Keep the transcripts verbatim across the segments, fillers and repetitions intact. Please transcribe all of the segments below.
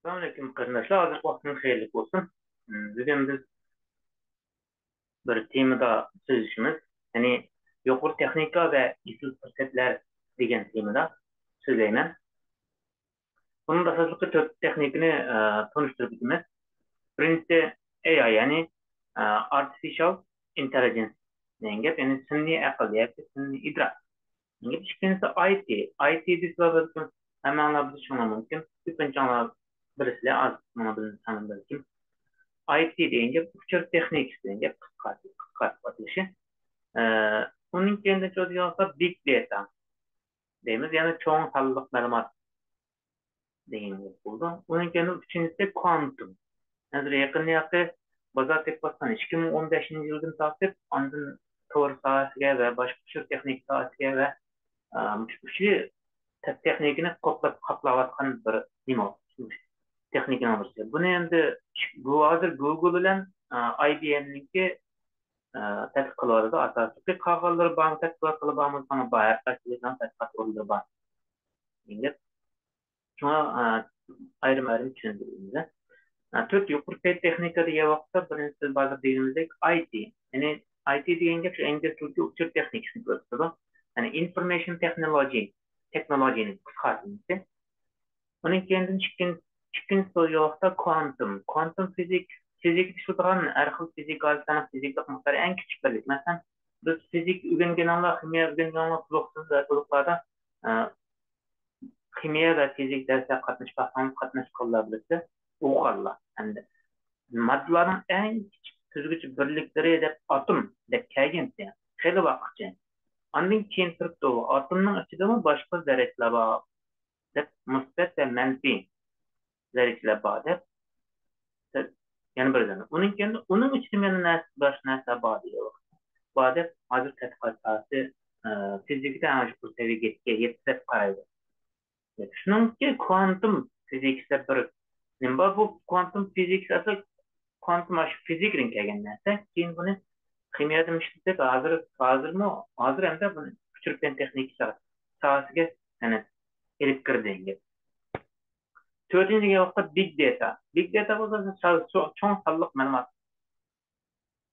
ئەسسالامۇئەلەيكۇم قېرىنداشلار، ھازىرقى ۋاقتىڭىز خەيرلىك بولسۇن. بۈگۈن بىز بىر تېمىدا سۆزلىشىمىز، يەنى يۇقىرى تېخنىكا ۋە ئېسىل پۇرسەتلەر دېگەن تېمىدا سۆزلەيمەن. بۇنىڭدا ئاساسلىقى تۆت تېخنىكىنى، ئە، تونۇشتۇرۇپ ئۆتىمىز. بىرىنچىسى ئەي ئاي، يەنى، ئە، Artificial Intelligence دېگەن گەپ، يەنى سۈنئىي ئەقىل ياكى سۈنئىي ئىدراك. ئىككىنچىسى ئاي تى. ئاي تى دېسىلا بەلكىم ھەممەڭلار بىلىشىڭلار مۇمكىن. كۆپىنچىڭلار بىلىسىلەر، ئاز مانا بىلمىسەڭلار بەلكىم. ئاي تى دېگەن گەپ ئۇچۇر تېخنىكىسى دېگەن گەپ، قىسقارتىپ، قىسقارتىپ ئاتىلىشى. ئە، ئۇنىڭ كەينىدىن چوزۇپ بىگ داتا دەيمىز، يەنى چوڭ سانلىق مەلۇمات دېگەن گەپ بولىدۇ. ئۇنىڭ كەينىدىن ئۈچىنچىسى كوانتۇم. ھازىر يېقىندىن ياقى بازار تېپىۋاتقان ئىككى مىڭ ئون بەشىنچى يىلدىن تارتىپ، ئاندىن تور ساھەسىگە ۋە باشقا ئۇچۇر تېخنىكا ساھەسىگە ۋە، ئە، مۇشۇ ئۈچ تېخنىكىنى قوپلاپ، قاپلاۋاتقان بىر نېمە، تېخنىكىنىڭ بىرسى. بۇنى ئەمدى بۇ ھازىر گۇگل بىلەن، ئە، ئاي بى ئېم نىڭكى، ئە، تەتقىق قىلىۋاتىدۇ. ئاساسلىقى قالغانلىرى بارمۇ، تەتقىق قىلىدىغان بولسا، بار، ھەر قايسى تەتقىقات ئورۇنلىرى بار. دېگەن گەپ. شۇڭا، ئە، ئايرىم-ئايرىم چۈشەندۈرىمىز. ئە، تۆت يۇقىرى پەن تېخنىكا دېگەن ۋاقىتتا، بىرىنچىسى، بازار دېگىنىمىزدەك ئاي تى. يەنى ئاي تى دېگەن گەپ شۇ ئىنگلىز تىلىدىكى ئۇچۇر تېخنىكىسىنى كۆرسىتىدۇ. يەنى ئىنفورمېيشن تېخنولوجى، تېخنولوجىنىڭ قىسقارتمىسى. ئۇنىڭ كەينىدىن ئىككىنچى، ئىككىنچى سورىغان ۋاقىتتا كوانتۇم. كوانتۇم فىزىك، فىزىكىدا ئىشلىتىدىغان ھەر خىل فىزىكا ھادىسىلەرنىڭ فىزىكىلىق مىقدارى ئەڭ كىچىك بىرلىك. مەسىلەن، بىز فىزىكا ئۆگەنگەنلەر، خىمىيە ئۆگەنگەنلەر تولۇقلاردا، ئە، خىمىيە ۋە فىزىكا دەرسلەرگە قاتنىشىپ باقساڭلار، قاتناشقانلار بىلىسىلەر، ئوقۇغانلار. ئەمدى ماددىلارنىڭ ئەڭ كىچىك سۈزگۈچ بىرلىكلىرى دەپ ئاتوم دەپ كەلگەنتى خېلى ۋاقىتچە. ئاندىن كېيىن تۇرۇپتۇ، ئاتومنىڭ ئىچىدىمۇ باشقا زەررىچىلەر بار دەپ، مۇسبەت ۋە مەنپىي زەررىچىلەر بار دەپ، يەنە بىر زەررە. ئۇنىڭ كەينىدە ئۇنىڭ ئىچىدە يەنە نەرسە، باشقا نەرسە بار دېگەن ۋاقىت. بار دەپ، ھازىر تەتقىقات ساھەسى، ئە، فىزىكىدا ئەڭ يۇقىرى سەۋىيەگە يەتتى دەپ قارايدۇ. شۇنىڭدىكى كوانتۇم فىزىكىسى دەپ بىر نېمە بار. بۇ كوانتۇم فىزىكىسى ئەسلى كوانتۇم ئاشۇ فىزىكىدىن كەلگەن نەرسە. كېيىن بۇنى خىمىيەدىمۇ ئىشلىتىپ، ھازىر، ھازىرمۇ، ھازىر ئەمدى بۇنى ئۇچۇر پەن تېخنىكا ساھەسىگە، يەنى ئېلىپ كىردى. تۆتىنچى دېگەن ۋاقىتتا بىگ داتا. بىگ داتا بولسا سا-، چو-، چوڭ سانلىق مەلۇمات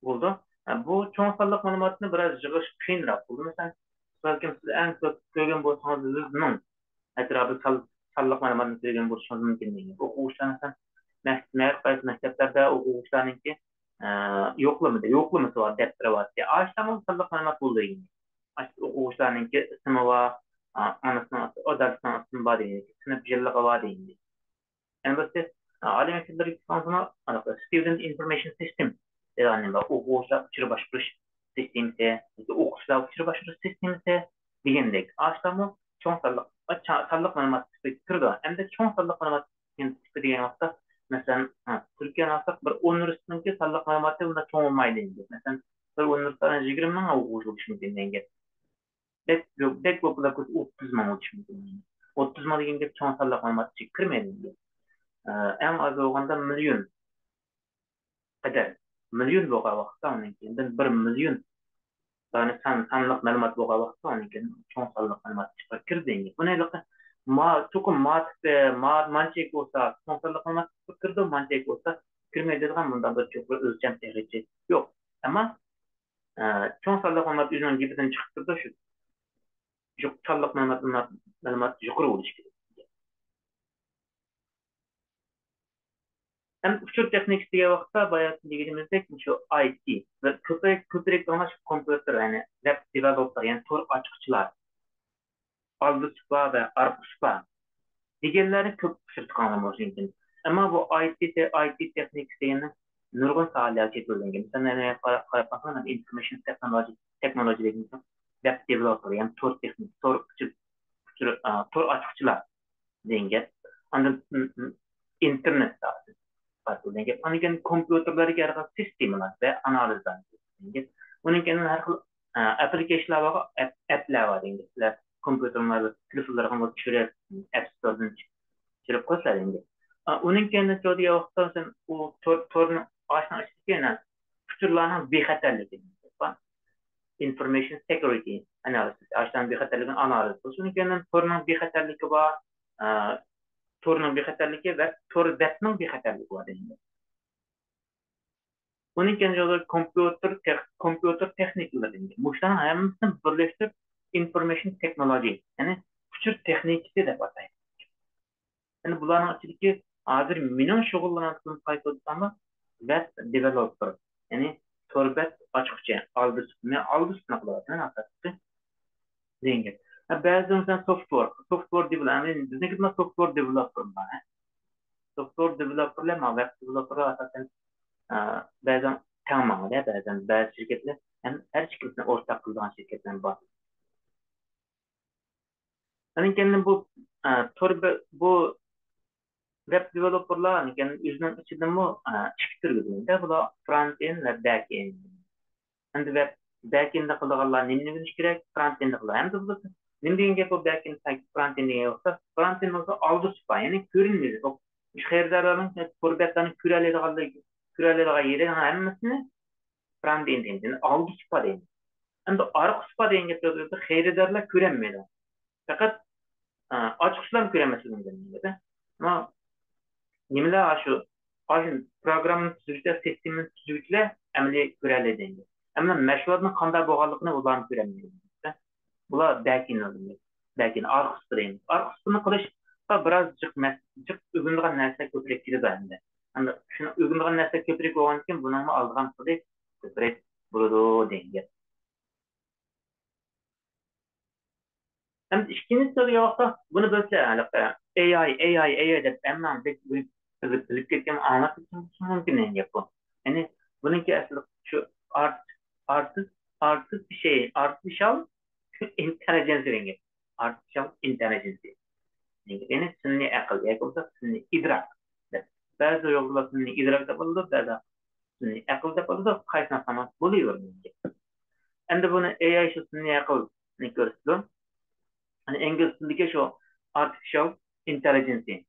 بولىدۇ. ھە، بۇ چوڭ سانلىق مەلۇماتنى بىراز يىغىش قىيىنراق بولىدۇ. مەسىلەن، بەلكىم سىز ئەڭ كۆپ كۆرگەن بولسىڭىز، يۈز مىڭ ئەتراپىدا سان-، سانلىق مەلۇماتنى كۆرگەن بولۇشىڭىز مۇمكىن دېگەن. ئوقۇغۇچىلار، مەسىلەن، مەك-، ھەر قايسى مەكتەپلەردە ئوقۇغۇچىلارنىڭكى، ئە، يوقلىمىدى، يوقلىمىسى بار، دەپتىرى بار. ئاشۇنداقمۇ سانلىق مەلۇمات بولىدۇ دېگەن. ئاشۇ ئوقۇغۇچىلارنىڭكى ئىسمى بار، ئانىسىنىڭ ئىسمى، دادىسىنىڭ ئىسمى بار دېگەن، سىنىپ يىللىقى بار دېگەن. ئەلۋەتتە، ئالىي مەكتەپلەرگە كەلسىڭىزمۇ، ئۇنداق student information system دەيدىغان نېمە بار، ئوقۇغۇچىلار ئۇچۇر باشقۇرۇش سىستېمىسى ياكى ئوقۇتقۇچىلار ئۇچۇر باشقۇرۇش سىستېمىسى دېگەندەك. ئاشۇلارمۇ چوڭ سانلىق، سانلىق مەلۇمات تىپىگە كىرىدۇ. ئەمدى چوڭ سانلىق مەلۇمات تىپى دېگەن ۋاقىتتا، مەسىلەن، ھە، تۈركىيەنى ئالساق، بىر ئۇنىۋېرسىتېتنىڭكى سانلىق مەلۇماتى ئۇنداق چوڭ بولمايدۇ ئەمدى. مەسىلەن، بىر ئۇنىۋېرسىتېتتا يىگىرمە مىڭ ئوقۇغۇچى بولۇشى مۇمكىن دېگەن گەپ. بەك، بەك بولۇپ بولسا ئوتتۇز مىڭ بولۇشى مۇمكىن. ئوتتۇز مىڭ دېگەن گەپ چوڭ سانلىق مەلۇمات ئىچىگە كىرمەيدۇ. ئە، ئەڭ ئاز بولغاندا مىليون قەدەر. مىليون بولغان ۋاقىتتا ئۇنىڭ كېيىن بىر مىليون دانە سان، سانلىق مەلۇمات بولغان ۋاقىتتا ئۇنىڭ كېيىن چوڭ سانلىق مەلۇمات ئىچىگە كىرىدۇ. بۇنى ھېلىقى ما-، چوقۇم ما تىپى، ما-، مانچىلىك بولسا چوڭ سانلىق مەلۇمات ئىچىگە كىرىدۇ، مانچىلىك بولسا كىرمەيدۇ دېگەن مۇنداق بىر چوڭقۇر ئۆلچەم تېخىچە يوق. ئەمما ئە، چوڭ سانلىق مەلۇمات ئۆزىنىڭ گېپىدىن چىقىپ تۇرىدۇ، شۇ يۇق-، سانلىق مەلۇمات، مەلۇمات، مەلۇمات يۇقىرى بولۇشى كېرەك. ھەم ئۇچۇر تېخنىكىسى دېگەن ۋاقىتتا، باياتىن دېگىنىمىزدەك، شۇ ئاي تى، بىر كۆپرەك، كۆپرەك ئاڭلاش كومپيۇتېر، يەنى ۋېب دېۋېلوپېر، يەنى تور ئاچقۇچىلار، ئالدى سۇپا ۋە ئارقا سۇپا دېگەنلەرنى كۆپ ئۇچرىتىدىغانلار بولۇشى مۇمكىن. ئەمما بۇ ئاي تى، ئاي تى تېخنىكىسى دېگەننىڭ نۇرغۇن ساھەلەرگە چېتىۋېلىنگەن. مىسالەن، قارا-، قاراپ باقساڭ، ئىنفورمېيشن تېخنولوجى، تېخنولوجى دېگەن ۋېب دېۋېلوپېر، يەنى تور تېخنىك، تور ئۇچۇر-، ئۇچۇر-، ئا، تور ئاچقۇچىلار دېگەن گەپ. ئاندىن، م-، م-، ئىنتېرنېت ساھەسى دېگەن گەپ. ئاندىن كېيىن كومپيۇتېرلەردىكى ھەر خىل سىستېمىلار ۋە ئانالىزلار دېگەن گەپ. ئۇنىڭ كېيىن ھەر خىل، ئا، ئەپلىكېيشنلار بار، ئەپ-، ئەپلەر بار دېگەن گەپ. سىلەر كومپيۇتېرىڭلاردا، تېلېفونلىرىڭلارغا چۈشۈرۈپ، ئەپ ستوردىن چۈشۈرۈپ قويسىلەر ئەمدى. ئا، ئۇنىڭ كەينىدىن چوڭ دېگەن ۋاقىتتا سەن ئۇ تور، تورنى ئاشۇنىڭ ئىچىدىكى يەنە ئۇچۇرلارنىڭ بىخەتەرلىكى بار. ئىنفورمېيشن سېكيۇرىتى ئانالىسىس، ئاشۇنىڭ بىخەتەرلىكىنى ئانالىز قىلىش. ئۇنىڭ كەينىدىن تورنىڭ بىخەتەرلىكى بار، ئا، تورنىڭ بىخەتەرلىكى ۋە تور بەتنىڭ بىخەتەرلىكى بار دەيمەن. ئۇنىڭ كەينىدىكى كومپيۇتېر تېخ-، كومپيۇتېر تېخنىكىلىرى دەيمەن. مۇشۇلارنىڭ ھەممىسىنى بىرلەشتۈرۈپ، ئىنفورمېيشن تېخنولوجى، يەنى ئۇچۇر تېخنىكىسى دەپ ئاتايمىز. يەنى بۇلارنىڭ ئىچىدىكى ھازىر مېنىڭ شۇغۇللىنىۋاتقىنىم قايسى دېسەڭلار، ۋېب دېۋېلوپېر، يەنى تور بەت ئاچقۇچى، ئالدى ئۈستى، مەن ئالدى ئۈستىنى قىلىۋاتىمەن ئاساسلىقى دېگەن گەپ. ھە، بەزىدە مەسىلەن سوفتۋېر، سوفتۋېر دېۋېلوپېر، بىزنىڭكى سوفتۋېر دېۋېلوپېر بار، ھە. سوفتۋېر دېۋېلوپېرلار، مانا ۋېب دېۋېلوپېرلار ئاساسەن، ئە، بەزەن تەڭ ماڭىدۇ، بەزەن بەزى شىركەتلەر ھەم ھەر ئىككىلىسىنى ئورتاق قىلىدىغان شىركەتلەر بار. ئاندىن كېيىن بۇ، ئە، تور بە-، بۇ ۋېب دېۋېلوپېرلار، ئاندىن كېيىن ئۆزىنىڭ ئىچىدىمۇ، ئە، ئىككى تۈرگە بۆلۈنگەن. بۇلار فرونت ئېند ۋە بەك ئېند. ئەمدى ۋېب بەك ئېنددا قىلىدىغانلار نېمىنى بىلىشى كېرەك؟ فرونت ئېنددا قىلىدىغان. ئەمدى بۇ نېمە دېگەن گەپ بۇ بەك ئېند، فرونت ئېند دېگەن ۋاقىتتا؟ فرونت ئېند بولسا ئالدى سۇپا، يەنى كۆرۈنمەيدۇ. بۇ خېرىدارلارنىڭ، تور بەتلەرنىڭ كۆرەلەيدىغانلىقى، كۆرەلەيدىغان يېرىنىڭ ھەممىسىنى فرونت ئېند دەيمىز، يەنى ئالدى سۇپا دەيمىز. ئەمدى ئارقا سۇپا دېگەن گەپ بولسا خېرىدارلار كۆرەلمەيدۇ. پەقەت، ئە، ئاچقۇچلارنى كۆرەلمەسلىكى مۇمكىن دەيمىز. ئەمما نېمىلەر ئاشۇ، ئاشۇ پروگراممىنى تۈزگۈچىلەر، سىستېمىنى تۈزگۈچىلەر ئەمەلىي كۆرەلەيدۇ. ئەمما مەشغۇلاتنىڭ قانداق بولغانلىقىنى ئۇلارمۇ كۆرەلمەيدۇ. بۇلار بەك ئېند دەيمىز. بەك ئېند، ئارقا سۇپا دەيمىز. ئارقا سۇپىنى قىلىشقا بىراز جىق مەس-، جىق ئۆگىنىدىغان نەرسە كۆپرەك كېلىدۇ ئەمدى. ئەمدى شۇنى ئۆگىنىدىغان نەرسە كۆپرەك بولغاندىكىن بۇنىڭمۇ ئالىدىغان پۇلى كۆپرەك بولىدۇ دېگەن گەپ. ئەمدى ئىككىنچى سۆزگە ۋاقىتتا بۇنى بىلسە، ھېلىقى ئېي ئاي، ئېي ئاي، ئېي ئاي دەپ ھەممە بىلىپ، بىلىپ كەتكەن، ئاڭلاپ كەتكەن بولۇشى مۇمكىن دېگەن گەپ بۇ. يەنى بۇنىڭكى ئەسلى شۇ ئارت-، ئارتىس-، ئارتىفىشال، ئارتىفىشال ئىنتېللىجېنس دېگەن گەپ. ئارتىفىشال ئىنتېللىجېنس. يەنى سۈنئىي ئەقىل ياكى بولمىسا سۈنئىي ئىدراك دەپ. بەزى يوللار سۈنئىي ئىدراك دەپ ئاتىلىدۇ، بەزى سۈنئىي ئەقىل دەپ ئاتىلىدۇ، قايسىنى ئاتىساڭلار بولۇۋېرىدۇ. ئەمدى بۇنى ئېي ئاي شۇ سۈنئىي ئەقىلنى كۆرسىتىدۇ. يەنى ئىنگلىز تىلىدىكى شۇ ئارتىفىشال ئىنتېللىجېنس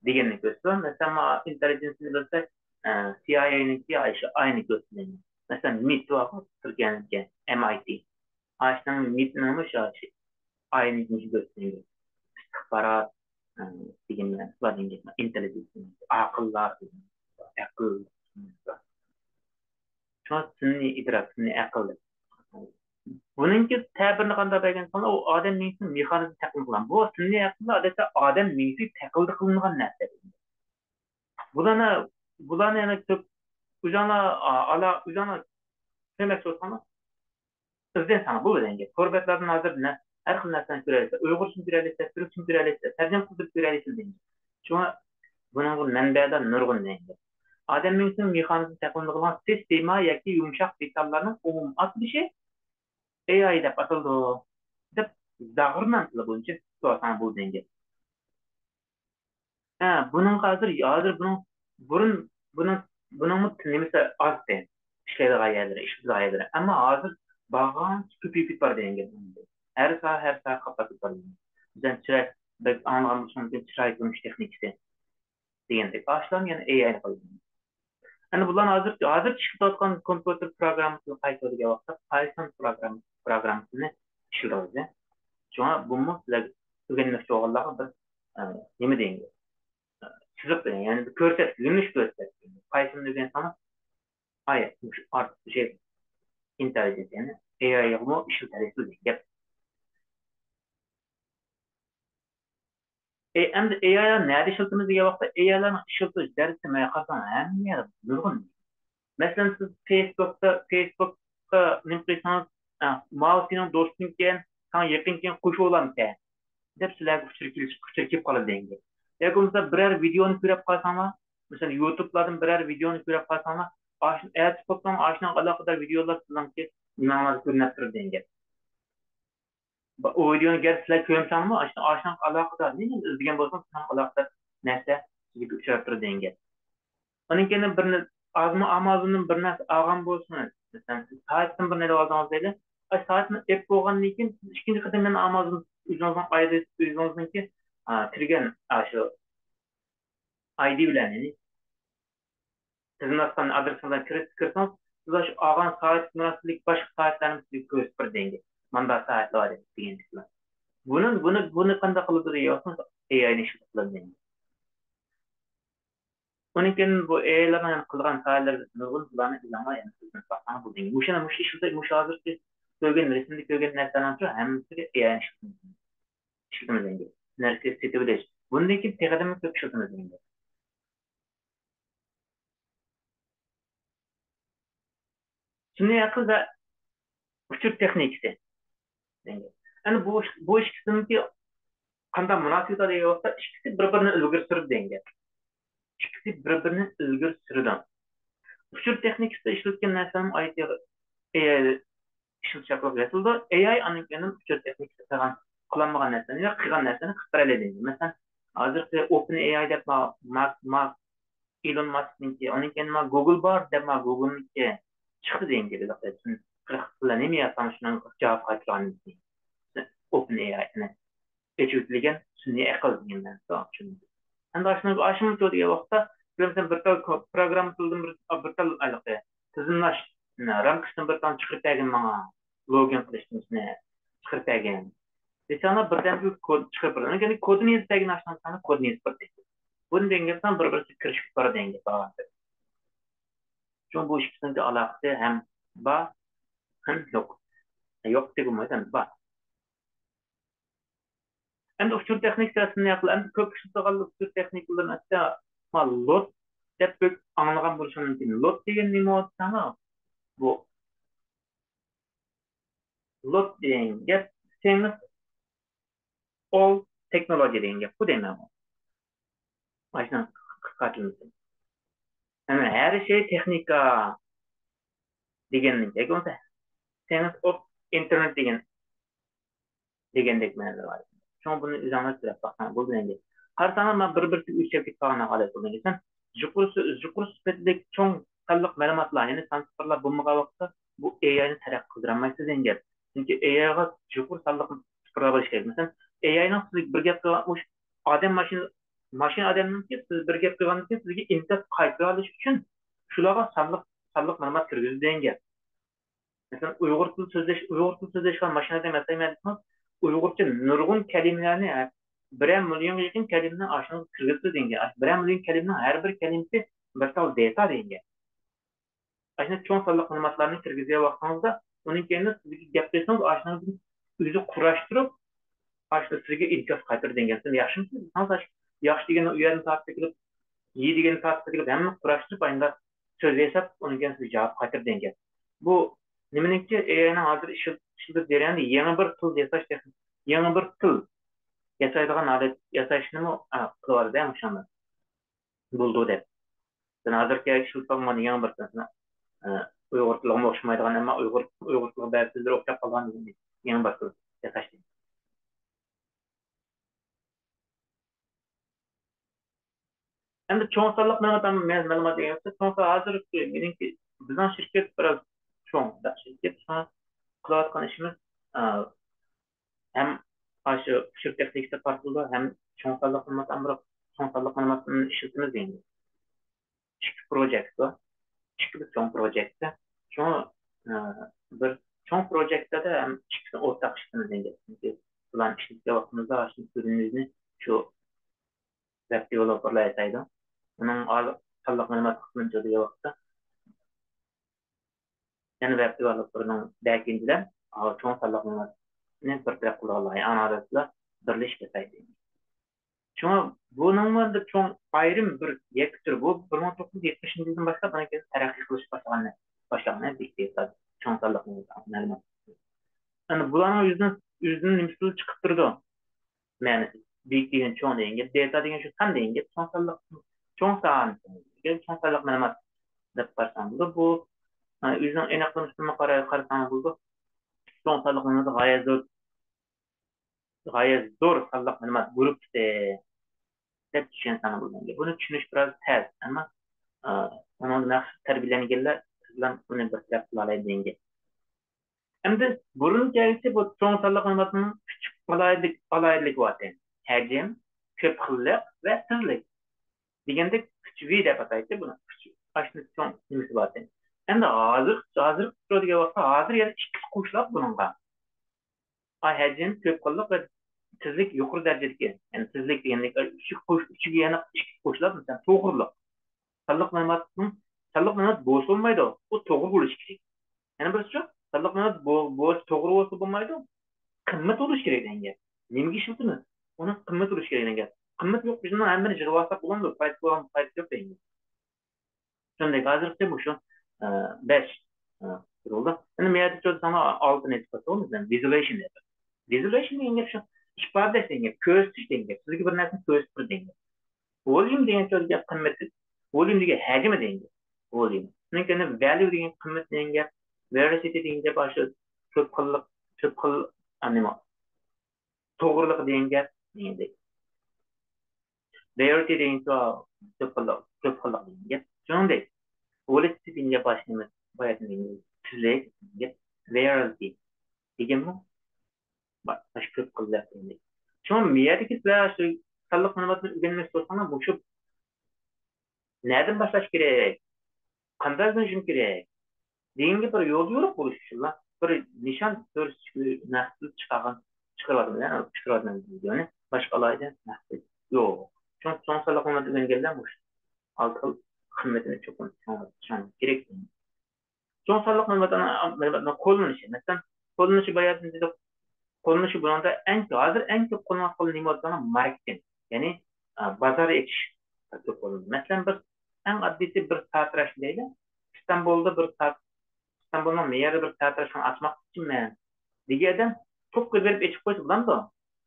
دېگەننى كۆرسىتىدۇ. مەسىلەن، مانا ئىنتېللىجېنسنى بىلسەك، ئە، سى ئاي ئەينىڭكى شۇ ئاينى كۆرسىتىدۇ. مەسىلەن، مىت بارغۇ، تۈركىيەنىڭكى ئېم ئاي تى. ئاشۇنىڭ مىتىنىڭمۇ شۇ ئاينى كۆرسىتىدۇ. ئىستىخبارات، ئە، دېگەن بىلەن، بۇلار دېگەن گەپ، ئىنتېللىجېنس دېگەن گەپ. ئاقىللار دېگەن گەپ. ئەقىل. شۇڭا سۈنئىي ئىدراك، سۈنئىي ئەقىل دەپ. بۇنىڭكى تەبىرىنى قانداق بەرگەن دېسەڭلار، ئۇ ئادەم مېڭىسىنىڭ مېخانىزمى تەقلىد قىلغان. بۇ سۈنئىي ئەقىللار ئادەتتە ئادەم مېڭىسى تەقلىد قىلىنغان نەرسە. بۇلارنى، بۇلارنى يەنە كۆپ، ئۆزۈڭلار، ئا، ئالا، ئۆزۈڭلار كۆرمەكچى بولساڭلار، ئىزدەنسەڭلار بولىدۇ دېگەن گەپ. تور بەتلەردىن ھازىر نە-، ھەر خىل نەرسىنى كۆرەلەيسىلەر. ئۇيغۇرچىنى كۆرەلەيسىلەر، تۈركچىنى كۆرەلەيسىلەر، تەرجىمە قىلدۇرۇپ كۆرەلەيسىلەر دېگەن گەپ. شۇڭا بۇنىڭغا مەنبەلەر نۇرغۇن دېگەن گەپ. ئادەم مېڭىسىنىڭ مېخانىزمى تەقلىد قىلغان سىستېما ياكى يۇمشاق دېتاللارنىڭ ئومۇمىي ئاتىلىشى ئېي ئاي دەپ ئاتىلىدۇ دەپ زاغرىنان تىلى بويىچە سورىساڭ بولىدۇ دېگەن گەپ. ھە، بۇنىڭغا ھازىر، ھازىر بۇنىڭ بۇرۇن، بۇنىڭ، بۇنىڭمۇ نېمىسى ئاز ئىكەن. ئىشلەيدىغان يەرلىرى، ئىشلىتىدىغان يەرلىرى. ئەمما ھازىر بارغانسېرى كۆپىيىپ بارىدۇ دېگەن گەپ. ھەر ساھە، ھەر ساھە قاپلاپ بارىدۇ. مەسىلەن، چىراي، بەك ئاڭلىغان بولسىڭىز مۇمكىن، چىراي كۆرۈنۈش تېخنىكىسى دېگەندەك. ئاشۇلارنى يەنە ئېي ئاي قىلدى. ئەنە بۇلارنى ھازىر، ھازىر ئىشلىتىۋاتقان كومپيۇتېر پروگراممىسى قايسى دېگەن ۋاقىتتا پايتون پروگرام-، پروگراممىسىنى ئىشلىتىۋاتىدۇ. شۇڭا بۇمۇ سىلەر ئۆگەنمەكچى بولغانلارغا بىر، ئە، نېمە دېيىڭ، ئە، سىزىق دېيىڭ، يەنى بىر كۆرسەتكۈ، يۆنىلىش كۆرسەتكۈ. پايتوننى ئۆگەنسەڭلار، ئاي، مۇشۇ ئارتىفىشال ئىنتېللىجېنس، يەنى ئېي ئايغىمۇ ئىشلىتەلەيسىز دېگەن گەپ. ئەي، ئەمدى ئېي ئاي لارنى نەدە ئىشلىتىمىز دېگەن ۋاقىتتا، ئېي ئاي لارنى ئىشلىتىش دەرسى مانا قارىساڭ ھەممە يەردە نۇرغۇن. مەسىلەن، سىز فېيسبۇكتا، فېيسبۇكقا نېمە قىلسىڭىز، ئە، ماۋۇ سېنىڭ دوستۇڭ ئىكەن، ساڭا يېقىن ئىكەن، قوشۇۋالامسەن دەپ سىلەرگە ئۇچۇر كېلىش، ئۇچۇر كېلىپ قالىدۇ دېگەن گەپ. ياكى بولمىسا بىرەر ۋىدېئونى كۆرۈپ قالساڭلار، مەسىلەن، يۇتۇبلاردىن بىرەر ۋىدېئونى كۆرۈپ قالساڭلار، ئاشۇ ئەتىسى قوپساڭ، ئاشۇنىڭغا ئالاقىدار ۋىدېئولار سىزنىڭكى نېمەڭلاردا كۆرۈنۈپ تۇرىدۇ دېگەن گەپ. ئۇ ۋىدېئونى گەر سىلەر كۆرمىسەڭمۇ، ئاشۇ، ئاشۇنىڭغا ئالاقىدار، نېمە ئىزدىگەن بولساڭ، شۇنىڭغا ئالاقىدار نەرسە سىزگە ئۇچراپ تۇرىدۇ دېگەن گەپ. ئۇنىڭ كېيىن بىر نە-، ئازمۇ ئامازوندىن بىر نەرسە ئالغان بولسىڭىز، مەسىلەن، سىز سائەتتىن بىر نەرسە ئالدىڭىز دەيلى. ئاشۇ سائەتنى ئېلىپ بولغاندىن كېيىن، سىز ئىككىنچى قېتىم يەنە ئامازون ئۆزىڭىزنىڭ ئايدى، ئۆزىڭىزنىڭكى، ئا، كىرگەن ئاشۇ ئايدى بىلەن، يەنى تىزىملاتقان ئادرېسىڭىزدىن كىرىپ، كىرسىڭىز، سىز ئاشۇ ئالغان سائەت مۇناسىۋەتلىك باشقا سائەتلەرنى سىزگە كۆرسىتىپ بېرىدۇ دېگەن گەپ. مانداق سائەتلەر بار دېگەندەكلەر. بۇنى، بۇنى، بۇنى قانداق قىلىدۇ دېگەن ۋاقتىمىز، ئېي ئاينى ئىشلىتىپ قىلىدۇ دېگەن گەپ. ئۇنىڭ كېيىن بۇ ئېيلارنىڭ قىلغان ساھەلىرى نۇرغۇن، بۇلارنى ئىزاڭلار يەنە سۆزلىنىپ باقساڭ بۇ دېگەن. مۇشۇنى، مۇشۇ ئىشلىتىپ، مۇشۇ ھازىرقى كۆرگەن، رەسىمدە كۆرگەن نەرسىلەرنىڭ ھەممىسىگە ئېي ئىشلىتىمىز، ئىشلىتىمىز ئەمدى. نەرسە سېتىۋېلىش. بۇندىن كېيىن تېخىدىنمۇ كۆپ ئىشلىتىمىز ئەمدى. سۈنئىي ئەقىل ۋە ئۇچۇر تېخنىكىسى. ئەنە بۇ، بۇ ئىككىسىنىڭكى قانداق مۇناسىۋىتى بار دېگەن ۋاقىتتا، ئىككىسى بىر-بىرىنى ئىلگىرى سۈرىدۇ دېگەن گەپ. ئىككىسى بىر-بىرىنى ئىلگىرى سۈرىدۇ. ئۇچۇر تېخنىكىسىدا ئىشلەتكەن نەرسىلەرنى ئايتى ئىشلىتىش ئارقىلىق ياسىلىدۇ. ئېي ئاي ئاندىن كېيىن ئۇچۇر تېخنىكىسى قىلغان، قىلالمىغان نەرسىنى يا قىلغان نەرسىنى قىلىپ بېرەلەيدۇ. مەسىلەن، ھازىرقى ئوپېن ئېي ئاي دەپ مارك، مارك ئېلون ماسكنىڭكى، ئۇنىڭ كېيىن مانا گۇگل بار دەپ مانا گۇگلنىڭكى چىقتى دېگەن گەپ. قىرىق خىل نېمە يازساڭ شۇنىڭغا جاۋاب قايتۇرغان ئوپېن ئېي ئاي. ئېچىۋېتىلگەن سۈنئىي ئەقىل دېگەن نەرسە ئۈچۈن. ئەمدى ئاشۇنىڭ ئاشۇنىڭچۇ دېگەن ۋاقىتتا، بىلمىسەم بىر تال كو-، پروگرامما تىلىدىن بىر، بىر تال ھېلىقى تىزىملاش رامكىسىدىن بىر تال چىقىرىپ بەرگىن ماڭا، لوگىن قىلىشنى شۇنى چىقىرىپ بەرگىن دېسەڭلار، بىردەمدىلا كود چىقىرىپ بېرىدۇ. يەنى كودىنى يېزىپ بەرگىن، ئاشۇنىڭ كودىنى يېزىپ بېرىدۇ. بۇنى دېگەن گەپ بىر-بىرسىگە كىرىشىپ بارىدۇ دېگەن گەپ. شۇڭا بۇ ئىككىسىنىڭكى ئالاقىسى ھەم بار، ھەم يوق. يوق دېگىلى بولمايدۇ، ھەم بار. ئەمدى ئۇچۇر تېخنىكىسى ئەسلىدە نېمە قىلىدۇ؟ ئەمدى كۆپ ئىشلىتىدىغان ئۇچۇر تېخنىكىلىرىنىڭ ئىچىدە، ما، لوت دەپ بەك ئاڭلىغان بولۇشىڭ مۇمكىن. لوت دېگەن نېمە دېسەڭلار؟ بۇ لوت دېگەن گەپ سېنس ئوف تېخنولوژى دېگەن گەپقۇ دەيمەن. مانا شۇنىڭ قىسقارتىلمىسى. يەنى ھەر شەي تېخنىكا دېگەننىڭ تېخنىكا، سېنس ئوف ئىنتېرنېت دېگەن، دېگەندەك مەنىلەر بار. شۇڭا بۇنى ئۆزۈڭلار سۆزلەپ باقساڭ بولىدۇ ئەمدى. قارىساڭلار، مانا بىر-بىرسىگە ئۆچەپ كېتىپ قالغان ھالەت بولدى دېسەم، يۇقىرى سۈ-، يۇقىرى سۈپەتلىك چوڭ سانلىق مەلۇماتلار، يەنى سان سىفىرلار بولمىغان ۋاقىتتا بۇ ئېي ئاينى تەرەققىي قىلدۇرالمايسىز دېگەن گەپ. چۈنكى ئېي ئايغا يۇقىرى سانلىق سىفىرلار بولۇشى كېرەك. مەسىلەن، ئېي ئاينىڭ سىزگە بىر گەپ قىلغان، مۇشۇ ئادەم ماشىنا، ماشىنا ئادەمنىڭكى سىز بىر گەپ قىلغاندىن كېيىن سىزگە ئىنكاس قايتۇرۇۋېلىش ئۈچۈن شۇلارغا سانلىق، سانلىق مەلۇمات كىرگۈزىدۇ دېگەن گەپ. مەسىلەن، ئۇيغۇر تىلى سۆزلەش، ئۇيغۇر تىلى سۆزلەشكەن ماشىنا ئادەم ياسايمەن دېسىڭىز، ئۇيغۇرچە نۇرغۇن كەلىمىلەرنى، بىرەر مىليونغا يېقىن كەلىمىنى ئاشۇنىڭغا كىرگۈزىدۇ دېگەن گەپ. بىرەر مىليون كەلىمىنىڭ ھەر بىر كەلىمىسى بىر تال دېتا دېگەن گەپ. ئاشۇنداق چوڭ سانلىق مەلۇماتلارنى كىرگۈزگەن ۋاقتىڭىزدا، ئۇنىڭ كەينىدىن سىزگە گەپ قىلسىڭىز، ئاشۇنىڭدىن ئۆزى قۇراشتۇرۇپ، ئاشۇ سىزگە ئىنكاس قايتۇرىدۇ دېگەن گەپ. سىز ياخشىمۇ؟ سىز ياخشى دېگەننى ئۇ يەردىن تارتىپ ئەكېلىپ، يى دېگەننى تارتىپ ئەكېلىپ، ھەممىنى قۇراشتۇرۇپ، ئاينىدا سۆزلەپ، ئۇنىڭ كەينىدىن سىزگە جاۋاب قايتۇرىدۇ دېگەن گەپ. بۇ نېمىنىڭكى، ئېينىڭ ھازىر ئىشلىتىش جەريانىدا يېڭى بىر تىل ياساش تېخنىك-، يېڭى بىر تىل ياسايدىغان ھالەت ياساشنىمۇ، ئا، قىلىۋاتىدۇ، مۇشۇنداق. بولىدۇ دەپ. سەن ھازىرقى ئىشلىتىۋاتقان يېڭى بىر سۆزنى، ئە، ئۇيغۇر تىلىغىمۇ ئوخشىمايدىغان، ئەمما ئۇيغۇر، ئۇيغۇر تىلىغا بەزى سۆزلەر ئوخشاپ قالغان يېڭى بىر سۆز ياساش. ئەمدى چوڭ سانلىق مەلۇمات، مەلۇمات دېگەن چوڭ سان، ھازىر مېنىڭكى، بىزنىڭ شىركەت بىراز چوڭ شىركەت، شۇڭا قىلىۋاتقان ئىشىمىز، ئە، ھەم ئاشۇ ئۇچۇر تېخنىكىسىغا قارىتىلىدۇ، ھەم چوڭ سانلىق مەلۇمات ئامبىرى، چوڭ سانلىق مەلۇماتنى ئىشلىتىمىز دېگەن. ئىككى پروجېكت بار. ئىككى بىر چوڭ پروجېكت. شۇڭا، ئە، بىر چوڭ پروجېكتتا ھەم ئىككىسىنى ئورتاق ئىشلىتىمىز دېگەن. چۈنكى بۇلارنى ئىشلىتكەن ۋاقتىمىزدا ئاشۇ كۆرۈنۈشنى شۇ ۋېب دېۋېلوپېرلار ياسايدۇ. ئۇنىڭ ئال-، سانلىق مەلۇمات قىسمىنى چۆرىدىگەن ۋاقىتتا يەنە ۋەب دېۋېلوپېرنىڭ بەكىندىلەر، ئا، چوڭ سانلىق مەلۇماتنى بىر تەرەپ قىلىدىغانلار، ئانا ئارىسىدا بىرلىشىپ ياسايدۇ. شۇڭا بۇنىڭمۇ بىر چوڭ ئايرىم بىر يەككە تۈرى. بۇ بىر مىڭ توققۇز يۈز يەتمىشىنچى يىلدىن باشلاپ، ئاندىن كېيىن تەرەققىي قىلىشقا باشلىغان، باشلانغان بىر ئىقتىساد، چوڭ سانلىق مەلۇمات. ئەمدى بۇلارنىڭ ئۆزىنىڭ، ئۆزىنىڭ نېمىسىدىن چىقىپ تۇرىدۇ؟ مەنىسى. بىگ دېگەن چوڭ دېگەن گەپ، دېتا دېگەن شۇ سان دېگەن گەپ، چوڭ سانلىق، چوڭ سان، چوڭ سانلىق مەلۇمات دەپ قارىساڭ بولىدۇ. بۇ، ئە، ئۆزىنىڭ ئېنىقلىنىشىدىن قارا-، قارىساڭ بولىدۇ. چوڭ سانلىق مەلۇمات غايەت زور، غايەت زور سانلىق مەلۇمات گۇرۇپپىسى دەپ چۈشەنسەڭ بولىدۇ. بۇنى چۈشىنىش بىراز تەس، ئەمما، ئە، ئۇنىڭدا مەخسۇس تەربىيەلەنگەنلەر بىلەن بۇنى بىر تەرەپ قىلالايدۇ دېگەن گەپ. ئەمدى بۇرۇن كەلگۈچە بۇ چوڭ سانلىق مەلۇماتنىڭ ئۈچ ئالاھىدىلىك، ئالاھىدىلىكى بارتى. ھەجىم، كۆپ خىللىق ۋە تېزلىك دېگەندەك ئۈچ ۋى دەپ ئاتايتتى بۇنى. ئۈچ، ئاشۇنداق چوڭ نېمىسى بارتى. ئەمدى ھازىر، ھازىرقى دېگەن ۋاقىتتا ھازىر يەنە ئىككىسى قوشۇلۇپ بۇنىڭغا. ئا، ھەجىم، كۆپ خىللىق ۋە تېزلىك يۇقىرى دەرىجىدىكى، يەنى تېزلىك دېگەندەك ئۈچ قوش-، ئۈچىگە يەنە ئىككى قوشۇلۇپ، مەسىلەن، توغرىلىق. سانلىق مەلۇماتنىڭ، سانلىق مەلۇمات بوش بولمايدۇ، ئۇ توغرا بولۇشى كېرەك. يەنە بىرسى شۇ، سانلىق مەلۇمات بو-، بوش، توغرا بولسا بولمايدۇ، قىممەت بولۇشى كېرەك دېگەن گەپ. نېمىگە ئىشلىتىمىز؟ ئۇنىڭ قىممىتى بولۇشى كېرەك دېگەن گەپ. قىممىتى يوق بىر شەينىڭ ھەممىنى يىغىۋالساق بولامدۇ؟ پايدىسى بولامدۇ؟ پايدىسى يوق دېگەن گەپ. شۇنداق، ھازىرقى مۇشۇ، ئە، بەش، ئە، بولدى. ئەمدى مەيەردە چۆزسەڭلار ئالتىنى ئېيتىپ قويسىمىز، ۋىزۇئىلىزېيشن دەيدۇ. ۋىزۇئىلىزېيشن دېگەن گەپ شۇ، ئىپادىلەش دېگەن گەپ، كۆرسىتىش دېگەن گەپ، سىزگە بىر نەرسىنى كۆرسىتىپ بېرىش دېگەن گەپ. ۋوليۇم دېگەن سۆزگە قىممىتى، ۋوليۇم دېگەن ھەجمى دېگەن گەپ. ۋوليۇم. ئۇنىڭ كەينىدىن ۋەليۇ دېگەن قىممەت دېگەن گەپ، ۋېراسىتى دېگەن گەپ، ئاشۇ كۆپ خىللىق، كۆپ خىل، ئە، نېمە، توغرىلىق دېگەن گەپ دېگەندەك. رېئالىتى دېگەن سۆز كۆپ خىللىق، كۆپ خىللىق دېگەن گەپ. شۇنىڭدەك، ۋولىتىتى دېگەن گەپ باشقا نېمە، باياتىن دېگەن گەپ، تېزلىك دېگەن گەپ، رېئالىتى دېگەنمۇ باشقا كۆپ خىل گەپ دېگەندەك. شۇڭا مەيەردىكى سىلەر شۇ سانلىق مەلۇماتنى ئۆگەنمەكچى بولساڭلار، مۇشۇ نەدىن باشلاش كېرەك؟ قانداق ئۆگىنىشىم كېرەك؟ دېگەنگە بىر يول يورۇق بولۇش ئۈچۈنلا بىر نىشان كۆرسىتىش مەقسىتىدە چىقارغان، چىقىرىۋاتىمەن، يەنى چىقىرىۋاتىمەن ۋىدېونى. باشقا ئالاھىدە مەقسەت يوق. چوڭ، چوڭ سانلىق مەلۇمات ئۆگەنگەنلەر مۇشۇ ئالتە خىل قىممىتىنى چوقۇم چۈشىنىش كېرەك. چوڭ سانلىق مەلۇماتلارنى، مەلۇماتنىڭ قوللىنىشى، مەسىلەن، قوللىنىشى باياتىن دېدۇق، قوللىنىشى بۇنىڭدا ئەڭ، ھازىر ئەڭ كۆپ قوللىنىۋاتقان نېمە دېسەڭلار، ماركېتىنگ، يەنى، ئە، بازار ئېچىش كۆپ قوللىنىلىدۇ. مەسىلەن، بىر ئەڭ ئاددىيسى بىر ساتىراش دەيلى. ئىستانبۇلدا بىر سات-، ئىستانبۇلنىڭ مەيەردە بىر ساتىراشخانا ئاچماقچىمەن دېگەن ئادەم توكقا بېرىپ ئېچىپ قويسا بولامدۇ؟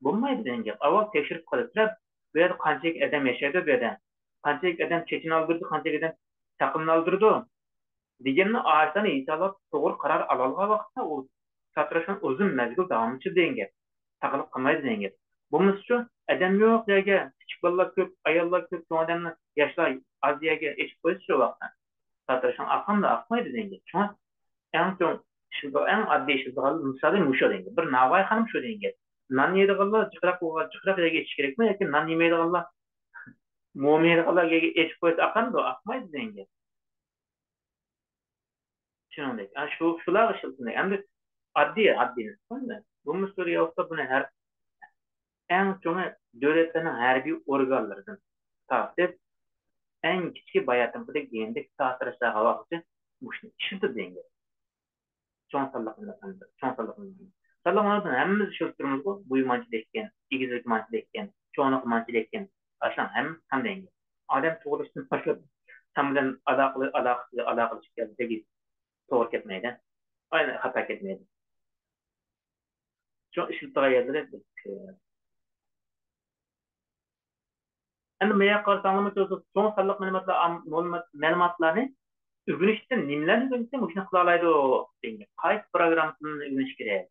بولمايدۇ دېگەن گەپ. ئاۋۋال تەكشۈرۈپ قىلىپ، بۇ يەردە قانچىلىك ئادەم ياشايدۇ، بۇ يەردە قانچىلىك ئادەم چېچىنى ئالدۇرىدۇ، قانچىلىك ئادەم تاقىمنى ئالدۇرىدۇ دېگەننى ئاشۇلارنى ھېسابلاپ توغرا قارار ئالالىغان ۋاقىتتا ئۇ ساتىراشخانا ئۇزۇن مەزگىل داۋاملىشىدۇ دېگەن گەپ. ساقلىق قىلمايدۇ دېگەن گەپ. بولمىسىچۇ، ئادەم يوق يەرگە، كىچىك بالىلار كۆپ، ئاياللار كۆپ، چوڭ ئادەملەر، ياشلار ئاز يەرگە ئېچىپ قويسىچۇ ۋاقىتتا. ساتىراشخانا ئاقامدۇ، ئاقمايدۇ دېگەن گەپ. شۇڭا ئەڭ چوڭ ئىشلىتىدىغان، ئەڭ ئاددىي ئىشلىتىدىغان مىسالى مۇشۇ دېگەن گەپ. بىر ناۋايخانىمۇ شۇ دېگەن گەپ. نان يەيدىغانلار جىقراق بولغان، جىقراق يەرگە ئېچىش كېرەكمۇ ياكى نان يېمەيدىغانلار، موما يەيدىغانلار يەرگە ئېچىپ قويسا ئاقامدۇ، ئاقمايدۇ دېگەن گەپ. شۇنىڭدەك، ئا، شۇ، شۇلارغا ئىشلىتىلدى. ئەمدى ئاددىي، ئاددىي نۇسخا. بۇ مۇشۇ رېئاللىقتا بۇنى ھەر، ئەڭ چوڭى دۆلەتلەرنىڭ ھەربىي ئورگانلىرىدىن تارتىپ، ئەڭ كىچىكى باياتىنقىدەك دېگەندەك ساتىراشلارغا ھاۋاغىچە مۇشۇنى ئىشلىتىدۇ دېگەن گەپ. چوڭ سانلىق مەلۇمات، چوڭ سانلىق مەلۇمات. سانلىق مەلۇماتنى ھەممىمىز ئىشلىتىپ تۇرىمىزغۇ، بويى مانچە دەككەن، ئېگىزلىكى مانچە دەككەن، چوڭلۇقى مانچە دەككەن. ئاشۇلارنىڭ ھەممىسى سان دېگەن گەپ. ئادەم تۇغۇلۇشتىن باشلاپ سان بىلەن ئالاقىلىق، ئالاقىلىشىپ كەلسە، توغرا كەتمەيدۇ. ئاينى خاتا كەتمەيدۇ. شۇ ئىشلىتىدىغان يەرلىرى بىز، ئە، ئەمدى مەيەر قارىساڭلارمۇ كۆرىسىز، چوڭ سانلىق مەلۇماتلار، ئام-، مەلۇمات-، مەلۇماتلارنى ئۆگىنىشتىن نېمىلەرنى ئۆگەنسە مۇشۇنى قىلالايدۇ دېگەن، قايسى پروگراممىسىنى ئۆگىنىش كېرەك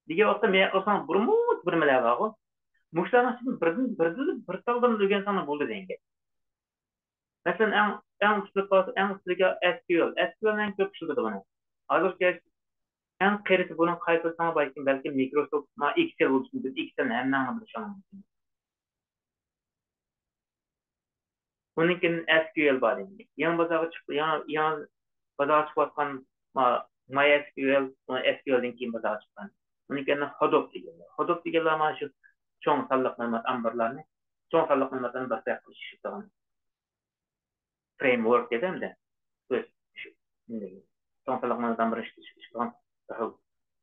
دېگەن ۋاقىتتا مەيەر قارىساڭ بىرمۇ بىرمىلەر بارغۇ. مۇشۇلارنىڭ ئىچىدىن بىردىن، بىردىن، بىر تالدىن ئۆگەنسەڭلار بولدى دېگەن گەپ. مەسىلەن، ئەڭ، ئەڭ ئۈستىدە قالسا، ئەڭ ئۈستىدىكى ئەس كيۇ ئەل. ئەس كيۇ ئەل ئەڭ كۆپ ئىشلىتىدۇ بۇنى. ھازىرقى ئەڭ قېرىسى بۇنىڭ قايسى دېسەڭلار، بەلكىم، بەلكىم مايكروسوفت، ما، ئېكسېل بولۇشى مۇمكىن. ئېكسېلنى ھەممەڭلار بىلىشىڭلار مۇمكىن. ئۇنىڭ كېيىن ئەس كيۇ ئەل بار دېگەن. يېڭى بازارغا چىقىپ، يېڭى، يېڭى بازارغا چىقىۋاتقان، ما، ماي ئەس كيۇ ئەل، ئەس كيۇ ئەلدىن كېيىن بازارغا چىققان. ئۇنىڭ كەينىدىن ھادوپ دېگەنلەر. ھادوپ دېگەنلەر مانا شۇ چوڭ سانلىق مەلۇمات ئامبىرلارنى، چوڭ سانلىق مەلۇماتلارنى بىر تەرەپ قىلىش ئىشلىتىدىغان فرېيمۋورك دېدى ئەمدى. ئۆز، شۇ، چوڭ سانلىق مەلۇمات ئامبىرىنى ئىشلىتىدىغان بىر خىل،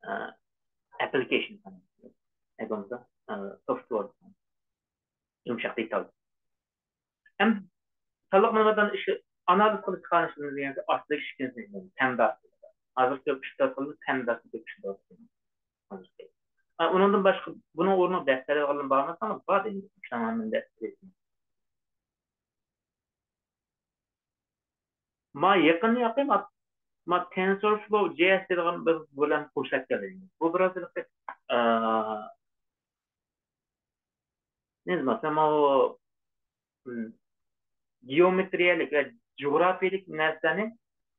ئە، ئەپلىكېيشن، ئە، سوفتۋېر، يۇمشاق دېتال. ھەم سانلىق مەلۇماتلارنى ئىش-، ئانالىز قىلىش قانۇنى دېگەن ئاستىدىكى ئىككىنچى، پەمداس. ھازىر كۆپ ئىشلىتىۋاتقىنىمىز پەمداسنى كۆپ ئىشلىتىۋاتىمىز. ئە، ئۇنىڭدىن باشقا، بۇنىڭ ئورنىغا بەس بېرىدىغانلار بارمۇ؟ بار دەيمەن. شۇڭا مەن دەپ بېرىمەن. ما يېقىن ياقى ما، ما تېنسورفلو جي ئېس دەيدىغان بىر بىلەن قوشۇلۇپ كەلدى. بۇ بىراز ھېلىقى، ئە، نېمە دېسەم، ئۇ، م، گېئومېترىيەلىك ۋە جۇغراپىيەلىك نەرسىلەرنى،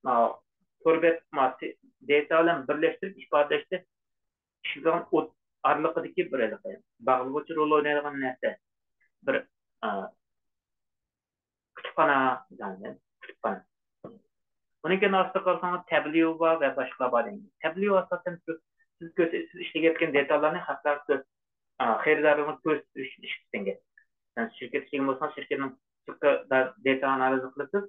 ئا، تور بەت، ما، دېتا بىلەن بىرلەشتۈرۈپ ئىپادىلەشتە ئىشلىتىدىغان ئوت ئارىلىقىدىكى بىر ھېلىقى باغلىغۇچى رول ئوينايدىغان نەرسە. بىر، ئا، كۇتۇپخانا، كۇتۇپخانا. ئۇنىڭ كېيىن ئاستىغا قارىساڭلار، تەبليۇ بار ۋە باشقىلار بار دەيمىز. تەبليۇ ئاساسەن سىز، سىز كۆرسە-، سىز ئىشلىگەن دېتاللارنى خەقلەرگە كۆرس-، ئا، خېرىدارلىرىغا كۆرسىتىش ئىشلىتىدىغان گەپ. مەسىلەن، شىركەتكە ئىشلىگەن بولسىڭىز، شىركەتنىڭ سىرتقى دا-، دېتا ئانالىزى قىلىسىز،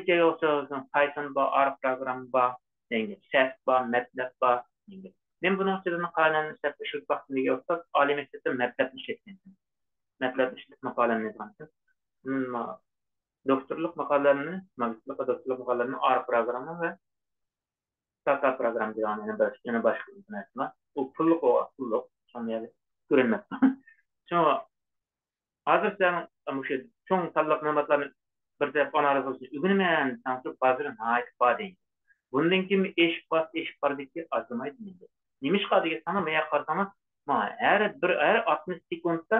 ئىككى يول سۆزلىسەڭ، پايتون بار، ئار پروگرامما بار، دېگەن گەپ. سەس بار، مەتلەب بار، دېگەن گەپ. مەن بۇنىڭ ئىچىدىن قانۇننى ئىشلەپ ئىشلىتىپ باقتىم دېگەن ئۇستاز، ئالىي مەكتەپتە مەتلەبنى ئىشلەتكەنتىم. مەتلەبنى ئىشلىتىپ ماقالەمنى يازغانتىم. مم، دوكتورلۇق ماقالەمنى، ماگىستىرلىق ۋە دوكتورلۇق ماقالەمنى ئار پروگرامما ۋە تاتا پروگرامما دېگەن يەنە بىر، يەنە باشقا نەرسە بار. ئۇ پۇللۇق، ئۇ پۇللۇق. شۇڭا يەنە كۆرۈنمەپتۇ. شۇڭا ھازىر سەن مۇشۇ چوڭ سانلىق مەلۇماتلارنى بىر تەرەپ ئانالىز قىلىشنى ئۆگىنىمەن دېسەڭ، بازىرى ناھايىتى بار دەيدۇ. بۇندىن كېيىن ئېشىپ بارسا، ئېشىپ بارىدىكى ئازدىمايدۇ دەيدۇ. نېمىشقا دېگەن ساڭا، مايا قارىساڭلار، ما ھەر بىر، ھەر ئاتمىش سېكۇنتتا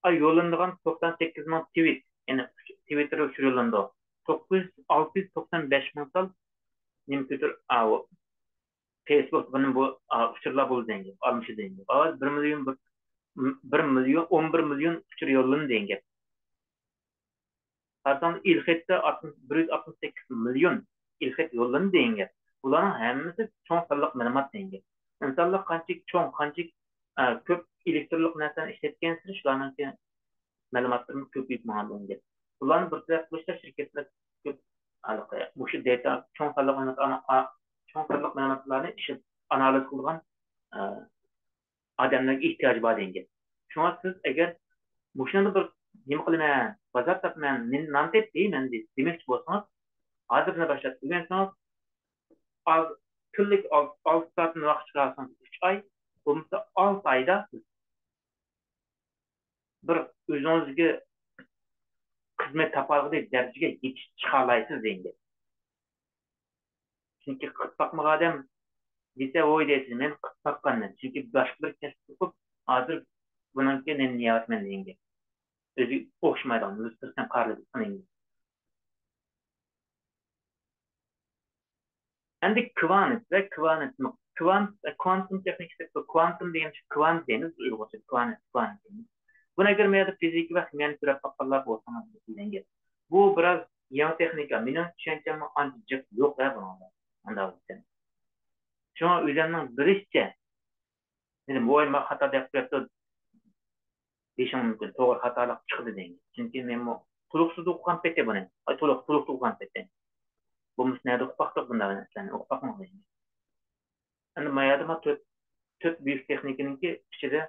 ئا، يوللىنىدىغان توقسان سەككىز مىڭ تىۋىت، يەنى تىۋىتتېر ئۇچۇر يوللىنىدۇ. توققۇز يۈز، ئالتە يۈز توقسان بەش مىڭ تال نېمە كۆتۈر-، ئاۋۇ، فېيسبۇكتىن بۇ، ئا، ئۇچۇرلار بولدى دېگەن گەپ، ئالمىشىدۇ دېگەن گەپ. ھازىر بىر مىليون، بىر، بىر مىليون، ئون بىر مىليون ئۇچۇر يوللىنىدۇ دېگەن گەپ. قارىساڭ، ئېلخەتتە ئاتمىش، بىر يۈز ئاتمىش سەككىز مىليون ئېلخەت يوللىنىدۇ دېگەن گەپ. بۇلارنىڭ ھەممىسى چوڭ سانلىق مەلۇمات دېگەن گەپ. ئىنسانلار قانچىلىك چوڭ، قانچىلىك، ئە، كۆپ ئېلېكترونلۇق نەرسىلەرنى ئىشلەتكەنسېرى شۇلارنىڭكى مەلۇماتلىرىمۇ كۆپىيىپ ماڭىدۇ دېگەن گەپ. بۇلارنى بىر تەرەپ قىلىشتا شىركەتلەر كۆپ ھېلىقى مۇشۇ دېتا، چوڭ سانلىق مەلۇمات، ئانا-، ئا-، چوڭ سانلىق مەلۇماتلارنى ئىشلىتىپ ئانالىز قىلىدىغان، ئە، ئادەملەرگە ئېھتىياجى بار دېگەن گەپ. شۇڭا سىز ئەگەر مۇشۇنى بىر نېمە قىلىمەن، بازار تاپىمەن، نېمە نان تېپىپ يەيمەن دېيىش-، دېمەكچى بولسىڭىز، ھازىردىن باشلاپ ئۆگەنسىڭىز، ئاز، كۈنلۈك ئال-، ئالتە سائەتتىن ۋاقىت چىقارسىڭىز ئۈچ ئاي، بولمىسا ئالتە ئايدا سىز بىر ئۆزىڭىزگە خىزمەت تاپالىغۇدەك دەرىجىگە يېتىش، چىقالايسىز دېگەن گەپ. چۈنكى قىلىپ باقمىغان ئادەم دېسە، ۋوي دەيسىز، مەن قىلىپ باققانمەن. چۈنكى باشقىلار كەسىپ ئوقۇپ، ھازىر بۇنىڭكى نېمىنى يەۋاتىمەن دېگەن گەپ. ئۆزى ئوخشىمايدىغان، يۈز پىرسەنت قارىلىدىغان گەپ. ئەمدى كۋانت ۋە كۋانت، كۋانت، كۋانتوم تېخنىكىسى، كۋانتوم دېگەن كۋانت دەيمىز ئۇيغۇرچە، كۋانت، كۋانت دەيمىز. بۇنى ئەگەر مەيەردە فىزىكا ۋە خىمىيەنى سۆرەپ باققانلار بولسىڭىز بىلگەن گەپ. بۇ بىراز يېڭى تېخنىكا، مېنىڭ چۈشەنچەممۇ ئانچە جىق يوق ھە بۇنىڭدا، مۇنداق دېسەم. شۇڭا ئۆزۈمنىڭ بىلىشىچە، دېدىم، ۋوي، ما خاتا دەپ قويۇپتۇ، دېيىشىڭ مۇمكىن، توغرا خاتالىق چىقىدۇ دېگەن. چۈنكى مەنمۇ تولۇقسىز ئوقۇغان پېتى بۇنى. ئاي، تولۇق، تولۇق ئوقۇغان پېتى. بولمىسا نەدە ئوقۇپ باقتۇق بۇنداق نەرسىلەرنى؟ ئوقۇپ باقمىغان. ئەمدى ما يەردە ما تۆت، تۆت بۈيۈك تېخنىكىنىڭكى ئىچىدە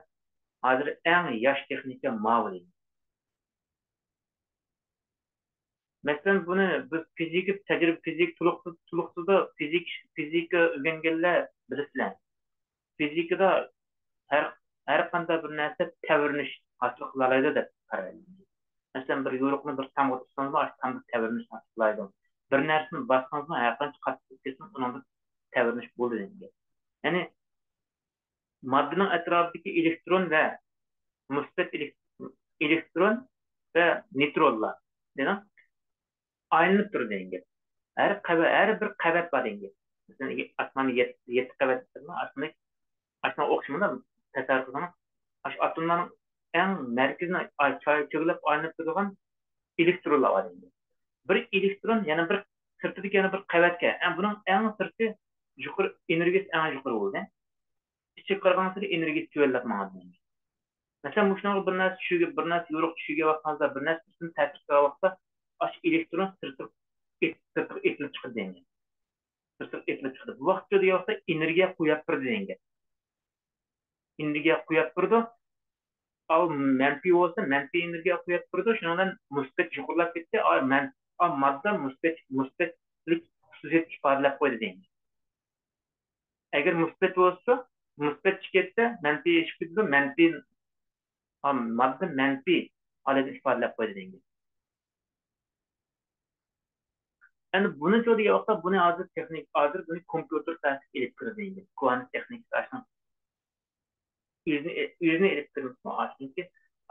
ھازىر ئەڭ ياش تېخنىكا ماۋۇ دېگەن. مەسىلەن، بۇنى بىز فىزىكا تەجرىبە، فىزىكا تولۇقسىز، تولۇقسىزدا فىزىك-، فىزىكا ئۆگەنگەنلەر بىلىسىلەر. فىزىكىدا ھەر، ھەر قانداق بىر نەرسە تەۋرىنىش ھاسىل قىلالايدۇ دەپ قارايدۇ. مەسىلەن، بىر يورۇقنى بىر تامغا تۇتسىڭىزمۇ، ئاشۇ تامدا تەۋرىنىش ھاسىل قىلالايدۇ. بىر نەرسىنى باسسىڭىزمۇ، ھەر قانچە قاتتىق كەتسىمۇ، ئۇنىڭدا تەۋرىنىش بولىدۇ دېگەن گەپ. يەنى، ماددىنىڭ ئەتراپىدىكى ئېلېكترون ۋە مۇسبەت ئېلېك-، ئېلېكترون ۋە نېيترونلار دېگەن ئايلىنىپ تۇرىدۇ دېگەن گەپ. ھەر قەۋە-، ھەر بىر قەۋەت بار دېگەن گەپ. مەسىلەن، ئاسماندا يەت-، يەتتە قەۋەت دېدىم، ئاسماندا، ئاسمان ئوخشىمىدا تەسەۋۋۇر قىلسىڭىز، ئاشۇ ئاتوملارنىڭ ئەڭ مەركىزىنى ئاي-، چاي-، چۆگىلەپ ئايلىنىپ تۇرىدىغان ئېلېكترونلار بار دېگەن گەپ. بىر ئېلېكترون يەنە بىر سىرتىدىكى يەنە بىر قەۋەتكە، ئە، بۇنىڭ ئەڭ سىرتى يۇقىرى، ئېنېرگىيەسى ئەڭ يۇقىرى بولىدۇ. ئىچىگە قارىغانسېرى ئېنېرگىيەسى تۆۋەنلەپ ماڭىدۇ. مەسىلەن، مۇشۇنىڭغا بىر نەرسە چۈشۈرگەن، بىر نەرسە يورۇق چۈشۈرگەن ۋاقتىڭىزدا، بىر نەرسە ئۈستىدىن تەسىر قىلغان ۋاقىتتا، ئاشۇ ئېلېكترون سىرتىغا ئېت-، سىرتىغا ئېتىلىپ چىقىدۇ دېگەن. سىرتىغا ئېتىلىپ چىقىدۇ. بۇ ۋاقىتتا دېگەن ۋاقىتتا ئېنېرگىيە قويۇپ بېرىدۇ دېگەن گەپ. ئېنېرگىيە قويۇپ بېرىدۇ. ئاۋۇ مەنپىي بولسا، مەنپىي ئېنېرگىيە قويۇپ بېرىدۇ. شۇنىڭ بىلەن مۇسبەت يۇقىرىلاپ كەتتى. ئا، مەن-، ئا، ماددا مۇسبەت، مۇسبەتلىك خۇسۇسىيەت ئىپادىلەپ قويدى دېگەن گەپ. ئەگەر مۇسبەت بولسا، مۇسبەت چىقىپ كەتسە، مەنپىي ئېشىپ كېتىدۇ، مەنپىي، ھا، ماددا مەنپىي ھالەتنى ئىپادىلەپ قويىدۇ دېگەن گەپ. ئەمدى بۇنى شۇ دېگەن ۋاقىتتا، بۇنى ھازىر تېخنىك، ھازىر بۇنى كومپيۇتېر ساھەسىگە ئېلىپ كىرىدۇ دېگەن گەپ. كۋانت تېخنىكىسى ئاشۇنىڭ ئۆزىنى، ئۆزىنى ئېلىپ كىرمىسىمۇ، ئاشۇنىڭكى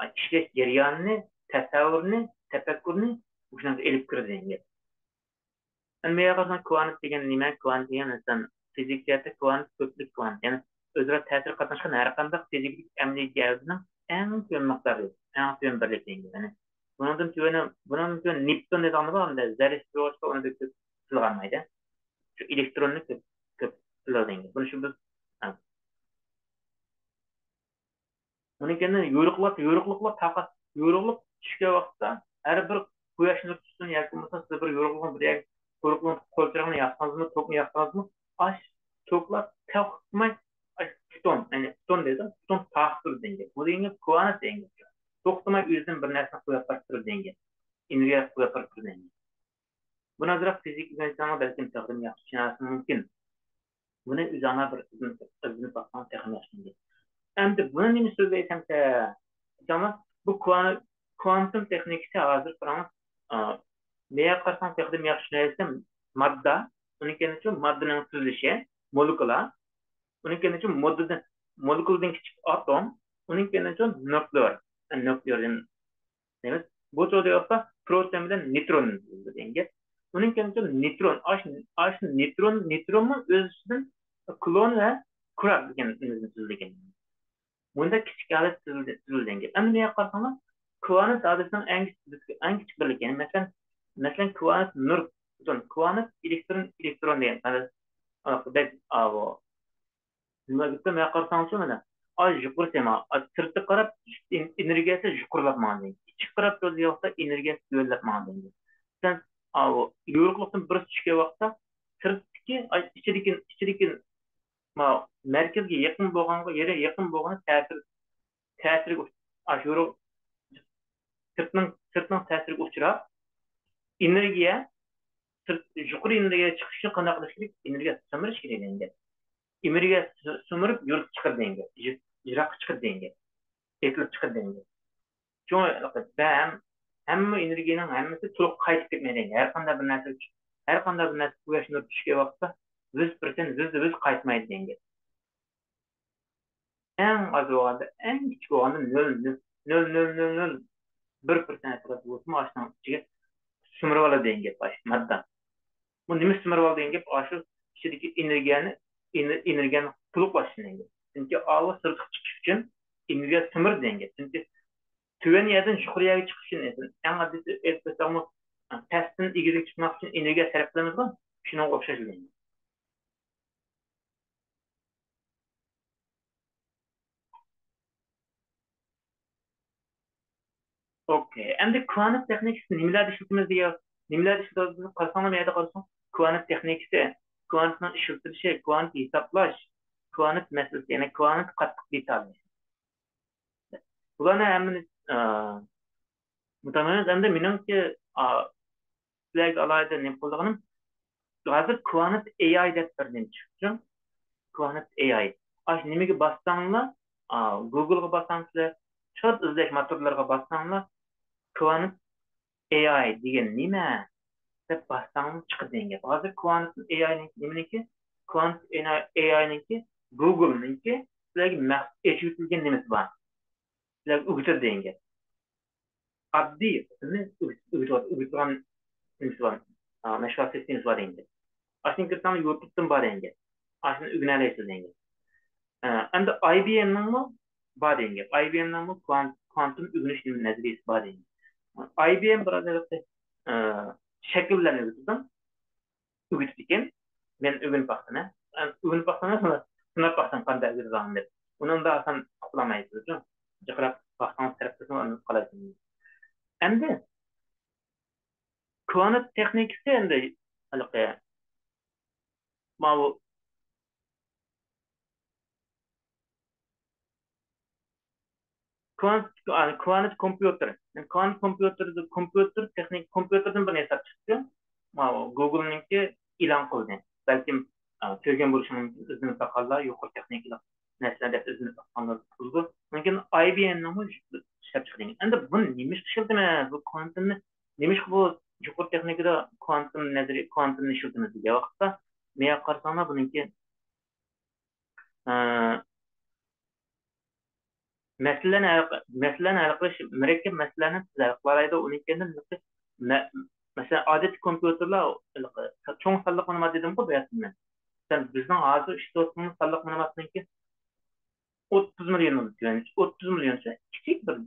ئىشلەش جەريانىنى، تەسەۋۋۇرنى، تەپەككۇرنى مۇشۇنىڭغا ئېلىپ كىرىدۇ دېگەن گەپ. ئەمدى بۇ يەرگە قارىساڭ، كۋانت دېگەن نېمە؟ كۋانت دېگەن، مەسىلەن، فىزىكا جەھەتتە كۋانت كۆپلۈك كۋانت، يەنى ئۆزئارا تەسىر قاتناشقان ھەر قانداق فىزىكىلىق ئەمەلىي جەۋھىرىنىڭ ئەڭ تۆۋەن مىقدارى، ئەڭ تۆۋەن بىرلىكى دېگەن گەپ. يەنى بۇنىڭدىن تۆۋەنى، بۇنىڭدىن تۆۋەن نېپتۇن دەيدىغان بار، ئەمدى زەر ئىشلىتىۋاتقاچقا ئۇنى بەك كۆپ تىلغا ئالمايدۇ. شۇ ئېلېكتروننى كۆپ، كۆپ تىلغا ئالىدۇ. بۇنى شۇ بىز، ھە. ئۇنىڭ كەينىدىن يورۇقلۇق، يورۇقلۇقلار تاقا-، يورۇقلۇق چۈشكەن ۋاقىتتا ھەر بىر قۇياش نۇرى چۈشسۇن ياكى بولمىسا سىز بىر يورۇقلۇقنى بىر يەرگە، يورۇقلۇقنى، قول چىراغنى ياقتىڭىزمۇ، توكنى ياقتىڭىزمۇ، ئاش توكلار تاقىتماي، ئاش فوتون، يەنى فوتون دەيدۇ، فوتون تاقىتىدۇ دېگەن گەپ. بۇ دېگەن گەپ كۇانت دېگەن گەپ. توختىماي ئۆزىدىن بىر نەرسىنى قويۇپ بېرىپ تۇرىدۇ دېگەن گەپ. ئېنېرگىيە قويۇپ بېرىپ تۇرىدۇ دېگەن گەپ. بۇنى ئازراق فىزىكا ئۆگەنسەڭلار بەلكىم تېخىمۇ ياخشى چۈشىنەرسىڭلار مۇمكىن. بۇنى ئۆزۈڭلار بىر ئىزدىنىپ، ئىزدىنىپ باقساڭلار تېخىمۇ ياخشى بولىدۇ. ئەمدى بۇنى نېمە سۆزلەيسەن دېسەڭلار، بۇ كۇان-، كۇانتۇم تېخنىكىسى ھازىر قاراڭ، ئا، نېگە قارىساڭ تېخىدىن ياخشى چۈشىنەلىسەن، ماددا، ئۇنىڭ كەينىدىن ماددىنىڭ تۈزۈلۈشى، مولېكۇلا، ئۇنىڭ كەينىدىن مولېكۇلدىن، مولېكۇلدىن كىچىك ئاتوم، ئۇنىڭ كەينىدىن نۇكلېئار، نۇكلېئار دېمەيمىز. بۇ تۇردا يوقتا پروتون بىلەن نېيترون دېگەن گەپ. ئۇنىڭ كەينىدىن نېيترون، ئاش، ئاش نېيترون، نېيترونمۇ ئۆز ئىچىدىن كلون ۋە كۇراك دېگەن نېمىدىن تۈزۈلگەن. بۇنداق كىچىك ھالەت تۈزۈلدى، تۈزۈلگەن گەپ. ئەمدى نېگە قارىساڭلار، كۇانت ھادىسىنىڭ ئەڭ كىچىك، ئەڭ كىچىك بىرلىكى، يەنى مەسىلەن، مەسىلەن، كۇانت نۇر، پروتون، كۇانت ئېلېكترون، ئېلېكترون دېگەن، مەسىلەن، بەك، ئاۋۇ، نېمە دېسەم، مانا قارىساڭچۇ، مانا، ئاز يۇقىرى سېما، ئاز سىرتقا قاراپ ئېنېرگىيەسى يۇقىرىلاپ ماڭىدۇ. ئىچىگە قاراپ تۇرىدىغان ۋاقىتتا ئېنېرگىيەسى تۆۋەنلەپ ماڭىدۇ. سەن، ئاۋۇ، يورۇقلۇقتىن بىرسى چۈشكەن ۋاقىتتا سىرتتىكى، ئاي، ئىچىدىكى، ئىچىدىكى، ما، مەركەزگە يېقىن بولغانغا، يەنە يېقىن بولغىنى تەسىر، تەسىرگە ئۇچ-، ئاشۇ سىرتنىڭ، سىرتنىڭ تەسىرىگە ئۇچراپ، ئېنېرگىيە، سىرت، يۇقىرى ئېنېرگىيە چىقىش ئۈچۈن قانداق قىلىش كېرەك؟ ئېنېرگىيە سۈمۈرۈش كېرەك دېگەن گەپ. ئېنېرگىيە سۈ-، سۈمۈرۈپ يۇرتقا چىقىدۇ دېگەن گەپ. يىر-، يىراققا چىقىدۇ دېگەن گەپ. ئېتىلىپ چىقىدۇ دېگەن گەپ. شۇڭا بەم، ھەممە ئېنېرگىيەنىڭ ھەممىسى تولۇق قايتىپ كەتمەيدۇ دېگەن گەپ. ھەر قانداق بىر نەرسە، ھەر قانداق بىر نەرسە قۇياش نۇرى چۈشكەن ۋاقىتتا يۈز پىرسەنت يۈزدە يۈز قايتمايدۇ دېگەن گەپ. ئەڭ ئاز بولغاندا، ئەڭ كىچىك بولغاندا نۆل، نۆل، نۆل، نۆل، نۆل، نۆل بىر پىرسەنت ئەتراپى بولسىمۇ ئاشۇنىڭ ئىچىگە سۈمۈرۈۋالىدۇ دېگەن گەپ ئاشۇ ماددا. بۇ نېمە سۈمۈرۈۋالىدۇ دېگەن گەپ ئاشۇ ئىچىدىكى ئېنېرگىيەنى، ئېنېر-، ئېنېرگىيەنى تولۇقلاش دېگەن گەپ. چۈنكى ئاۋۇ سىرتقا چىقىش ئۈچۈن ئېنېرگىيە سۈمۈرىدۇ دېگەن گەپ. چۈنكى تۆۋەن يەردىن يۇقىرى يەرگە چىقىش ئۈچۈن، ئەڭ ئاددىي ئېيتساقمۇ، پەستىن ئېگىزگە چىقماق ئۈچۈن ئېنېرگىيە سەرپ قىلىمىزغۇ، شۇنىڭغا ئوخشاش دېگەن گەپ. ئوكەي. ئەمدى كۋانت تېخنىكىسىنى نېمىلەردە ئىشلىتىمىز دېگەن، نېمىلەردە ئىشلىتىمىز قارىساڭلار، بۇ يەردە قارىساڭ، كۋانت تېخنىكىسى، كۋانتنىڭ ئىشلىتىلىشى، كۋانت ھېسابلاش، كۋانت مەسىلىسى، يەنى كۋانت قاتتىق دېتالى. بۇلارنى ھەممىنى، ئا، مۇتەمەييىز. ئەمدى مېنىڭكى، ئا، سىلەرگە ئالاھىدە نېمە قىلىدىغىنىم، ھازىر كۋانت ئېي ئاي دەپ بىر نېمە چىقتى. كۋانت ئېي ئاي. ئاشۇ نېمىگە باسساڭلار، ئا، گۇگلغا باسساڭلار، شۇ ئىزدەش موتورلىرىغا باسساڭلار، كۋانت ئېي ئاي دېگەن نېمە دەپ باسساڭلار چىقىدۇ دېگەن گەپ. ھازىر كۋانت ئېي ئاي نىڭكى نېمىنىڭكى؟ كۋانت ئېي ئاي نىڭكى گۇگلنىڭكى سىلەرگە مەخسۇس ئېچىۋېتىلگەن نېمىسى بار. سىلەرگە ئۆگىتىدۇ دېگەن گەپ. ئاددىي سىزنى ئۆگىتىدۇ، ئۆگىتىدىغان نېمىسى بار، ئا، مەشغۇلات سىستېمىسى بار دېگەن گەپ. ئاشۇنى كىرسەڭلار يۇتۇبتىن بار دېگەن گەپ. ئاشۇنى ئۆگىنەلەيسىز دېگەن گەپ. ئا، ئەمدى ئاي بى ئېمنىڭمۇ بار دېگەن گەپ. ئاي بى ئېمنىڭمۇ كۋانت-، كۋانتۇم ئۆگىنىش نېمە نەزەرىيەسى بار دېگەن گەپ. ئاي بى ئېم بىر ئادەتتە، ئا، شەكىل بىلەن ئۆگىتىدۇ. ئۆگىتىدىكەن، مەن ئۆگىنىپ باقسىنا، ئۆگىنىپ باقسىنا، سىناپ باقسام قانداق ئۆگىتىدىغاننى دەپ. ئۇنى ئۇنداق ئاسان ئۇقۇلالايسىز، جىقراق باقسىڭىز تەرەپ قىلسىڭىز ئاندىن قالايسىز. ئەمدى كۋانت تېخنىكىسى ئەمدى ھېلىقى ماۋۇ كۋانت، كۋانت كومپيۇتېر. كۋانت كومپيۇتېر، كومپيۇتېر تېخنىك، كومپيۇتېردىن بىر نەرسە چىقتى. ماۋۇ گۇگلنىڭكى ئېلان قىلدى. بەلكىم، ئا، كۆرگەن بولۇشى مۇمكىن، ئىزدىنىپ باققانلار، يۇقىرى تېخنىكىلىق نەرسىلەر دەپ ئىزدىنىپ باققانلار بولىدۇ. لېكىن ئاي بى ئېمنىڭمۇ ئىشلەپ چىقىدىغان. ئەمدى بۇنى نېمە ئۈچۈن ئىشلىتىمىز؟ بۇ كۋانتۇمنى نېمە ئىشقا بۇ يۇقىرى تېخنىكىدا كۋانتۇم نەزەرىي، كۋانتۇمنى ئىشلىتىمىز دېگەن ۋاقىتتا، مېياق قارىساڭلار بۇنىڭكى، ئا، مەسىلىلەرنى ھەل، مەسىلىلەرنى ھەل قىلىش، مۇرەككەپ مەسىلىلەرنى تېز ھەل قىلالايدۇ. ئۇنىڭ كەينىدىن مە-، مەسىلەن، ئادەتتىكى كومپيۇتېرلار، چوڭ سانلىق مەلۇمات دېدىمغۇ بۇ يەردە مەن. مەسىلەن، بىزنىڭ ھازىر ئىشلىتىۋاتقىنىمىز سانلىق مەلۇماتنىڭكى ئوتتۇز مىليون تۆۋەن، ئوتتۇز مىليون دېسە كىچىك بىر،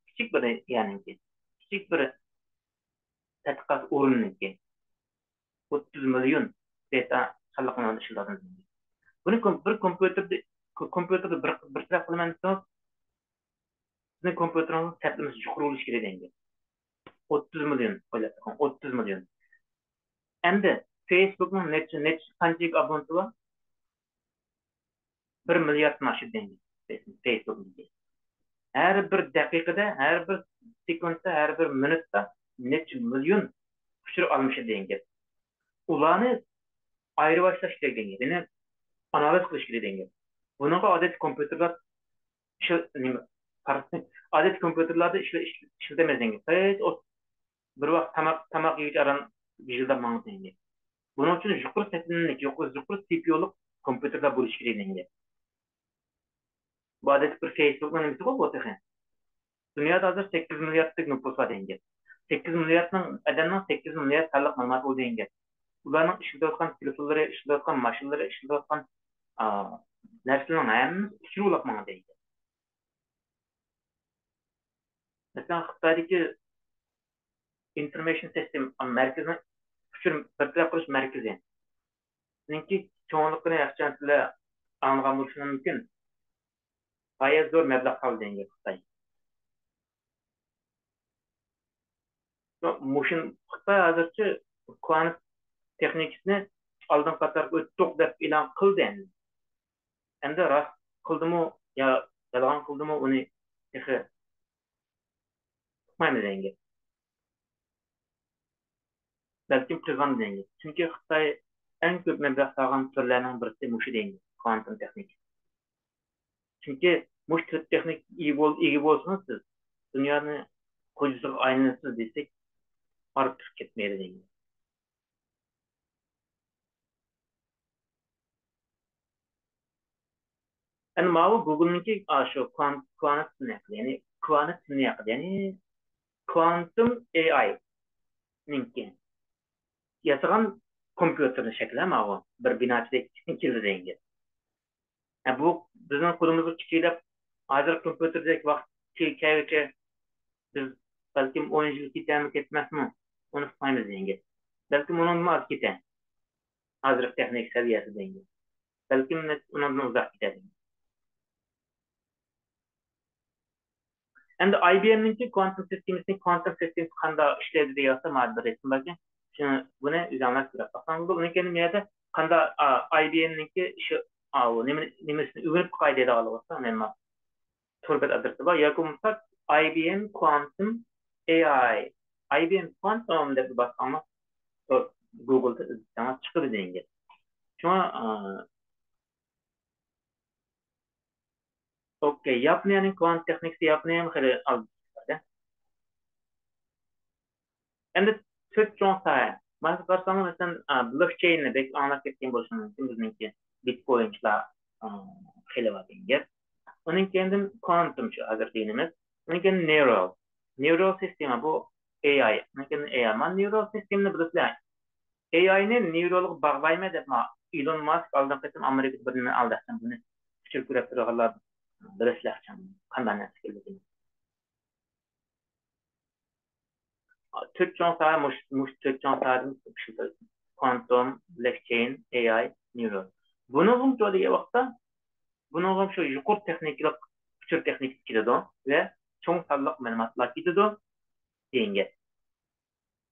كىچىك بىر يەرنىڭكى، كىچىك بىر تەتقىقات ئورنىنىڭكى. ئوتتۇز مىليون دېتا سانلىق مەلۇمات ئىشلىتىۋاتىمىز. بۇنى كوم-، بىر كومپيۇتېردا، كو-، كومپيۇتېردا بىر، بىر تەرەپ قىلىمەن دېسىڭىز، سىزنىڭ كومپيۇتېرىڭىزنىڭ سەپلىمىسى يۇقىرى بولۇشى كېرەك دېگەن گەپ. ئوتتۇز مىليون، ئويلاپ بېقىڭ، ئوتتۇز مىليون. ئەمدى فېيسبۇكنىڭ نەچچە، نەچچە، قانچىلىك ئابونېنتى بار؟ بىر مىلياردتىن ئاشىدۇ دەيمىز. فېيسبۇكنىڭكى. ھەر بىر دەقىقىدە، ھەر بىر سېكۇنتتا، ھەر بىر مىنۇتتا نەچچە مىليون ئۇچۇر ئالمىشىدۇ دېگەن گەپ. ئۇلارنى ئايرىۋاشلاش كېرەك دېگەن گەپ. يەنى ئانالىز قىلىش كېرەك دېگەن گەپ. بۇنىڭغا ئادەتتە كومپيۇتېرلار ئىشل-، نېمە، قارىسىڭ، ئادەتتە كومپيۇتېرلاردا ئىشلە-، ئىشلە-، ئىشلىتەمەس دېگەن گەپ. ھېچ ئوت-، بىر ۋاق تاماق، تاماق يېگۈچە ئاران ۋىژىلداپ ماڭىدۇ دېگەن گەپ. بۇنىڭ ئۈچۈن يۇقىرى سەپلىمىلىك، يۇقىرى، يۇقىرى سى پى يۇلۇق كومپيۇتېرلار بولۇشى كېرەك دېگەن گەپ. بۇ ئادەتتە بىر فېيسبۇكنىڭ نېمىسى بولۇپ ئولتۇرغان. دۇنيادا ھازىر سەككىز مىلياردتەك نوپۇس بار دېگەن گەپ. سەككىز مىلياردنىڭ، ئادەمنىڭ سەككىز مىليارد سانلىق مەلۇماتى بولىدۇ دېگەن گەپ. ئۇلارنىڭ ئىشلىتىۋاتقان تېلېفونلىرى، ئىشلىتىۋاتقان ماشىنىلىرى، ئىشلىتىۋاتقان، ئا، نەرسىلەرنىڭ ھەممىسى ئۇچۇر بولاپ ماڭىدۇ دېگەن گەپ. مەسىلەن، خىتايدىكى ئىنفورمېيشن سىستېم، مەركىزىنىڭ ئۇچۇر بىر تەرەپ قىلىش مەركىزى. سىزنىڭكى چوڭلۇقىنى ياخشى سىلەر ئاڭلىغان بولۇشىڭىز مۇمكىن. غايەت زور مەبلەغ سالدى دېگەن گەپ خىتاي. مۇشۇ خىتاي ھازىرچە كۋانت تېخنىكىسىنى ئالدىنقى قاتارغا ئۆتتۇق دەپ ئېلان قىلدى ئەمدى. ئەمدى راست قىلدىمۇ يا يالغان قىلدىمۇ، ئۇنى تېخى ئۇقمايمىز دېگەن گەپ. بەلكىم قىلغان دېگەن گەپ. چۈنكى خىتاي ئەڭ كۆپ مەبلەغ سالغان تۈرلەرنىڭ بىرسى مۇشۇ دېگەن گەپ، كۋانتوم تېخنىكا. چۈنكى مۇشۇ تۆت تېخنىكىگە ئىگە بول-، ئىگە بولسىڭىز سىز، دۇنيانى خوجىسىغا ئايلىنىسىز دېسەك، ئارتۇق كەتمەيدۇ دېگەن گەپ. ئەنە ماۋۇ گۇگلنىڭكى، ئا، شۇ كۋان-، كۋانت سىنى ھەققىدە، يەنى كۋانت سىنى ھەققىدە، يەنى كۋانتوم ئېي ئاي نىڭكى ياسىغان كومپيۇتېرنىڭ شەكلى ماۋۇ. بىر بىناچىدەك كېلىدۇ دېگەن گەپ. ھە، بۇ بىزنىڭ قولىمىزغا كىچىكلەپ، ھازىر كومپيۇتېردەك ۋاقىت كەلگۈچە بىز بەلكىم ئون يىل كېتەرمۇ كەتمەسمۇ، ئۇنى ئۇقمايمىز دېگەن گەپ. بەلكىم ئۇنىڭدىنمۇ ئاز كېتەر. ھازىرقى تېخنىكا سەۋىيەسى دېگەن گەپ. بەلكىم ئۇنىڭدىن ئۇزاق كېتەر دېگەن گەپ. ئەمدى ئاي بى ئېم نىڭكى كۋانتوم سىستېمىسىنى، كۋانتوم سىستېمىسى قانداق ئىشلەيدۇ دېگەن ۋاقىتتا، مانا بىر رەسىم باركەن. شۇنى، بۇنى ئۆزۈڭلار كۆرۈپ باقساڭلار بولىدۇ. ئۇنىڭ كەينىدىن بۇ يەردە قانداق، ئا، ئاي بى ئېم نىڭكى شۇ، ئا، ئۇ نېمىنى، نېمىسىنى ئۆگىنىپ باقاي دەيدىغانلىقى بولسا، مەن تور بەت ئادرېسى بار. ياكى بولمىسا، ئاي بى ئېم كۋانتوم ئېي ئاي، ئاي بى ئېم كۋانتوم دەپ باسساڭلار، گۇگلدا ئىزدىسەڭلار چىقىدۇ دېگەن گەپ. شۇڭا، ئا، ئوكەي، ياپونىيەنىڭ كۋانت تېخنىكىسى، ياپونىيەمۇ خېلى ئالدىدا. ئەمدى تۆت چوڭ ساھە. مانا قارىساڭلار، مەسىلەن، ئا، بلوكچېيننى بەك ئاڭلاپ كەتكەن بولۇشىڭىز مۇمكىن، بىزنىڭكى بىتكوينچىلار، ئا، خېلى بار دېگەن گەپ. ئۇنىڭ كەينىدىن كۋانتوم، شۇ ھازىر دېگىنىمىز. ئۇنىڭ كەينىدىن نېرال. نېرال سىستېما بۇ ئېي ئاي. ئۇنىڭ كەينىدىن ئېي ئاي. مانا نېرال سىستېمىنى بىلىسىلەر. ئېي ئاينى نېرالغا باغلايمەن دەپ، ما، ئېلون ماسك ئالدىنقى قېتىم ئامېرىكىدا بىر نېمە ئالدى ئەخسەن، بۇنى ئۇچۇر كۆرۈپ تۇرغانلار بىلىسىلەر ئەخسەن، قانداق نەرسە ئىكەنلىكىنى. تۆت چوڭ ساھە، مۇش-، مۇشۇ تۆت چوڭ ساھەدىن كوانتوم، بلوكچېين، ئېي ئاي، نېرال. بۇنىڭغىمۇ دېگەن ۋاقىتتا، بۇنىڭغىمۇ شۇ يۇقىرى تېخنىكىلىق ئۇچۇر تېخنىكىسى كېتىدۇ ۋە چوڭ سانلىق مەلۇماتلار كېتىدۇ دېگەن گەپ.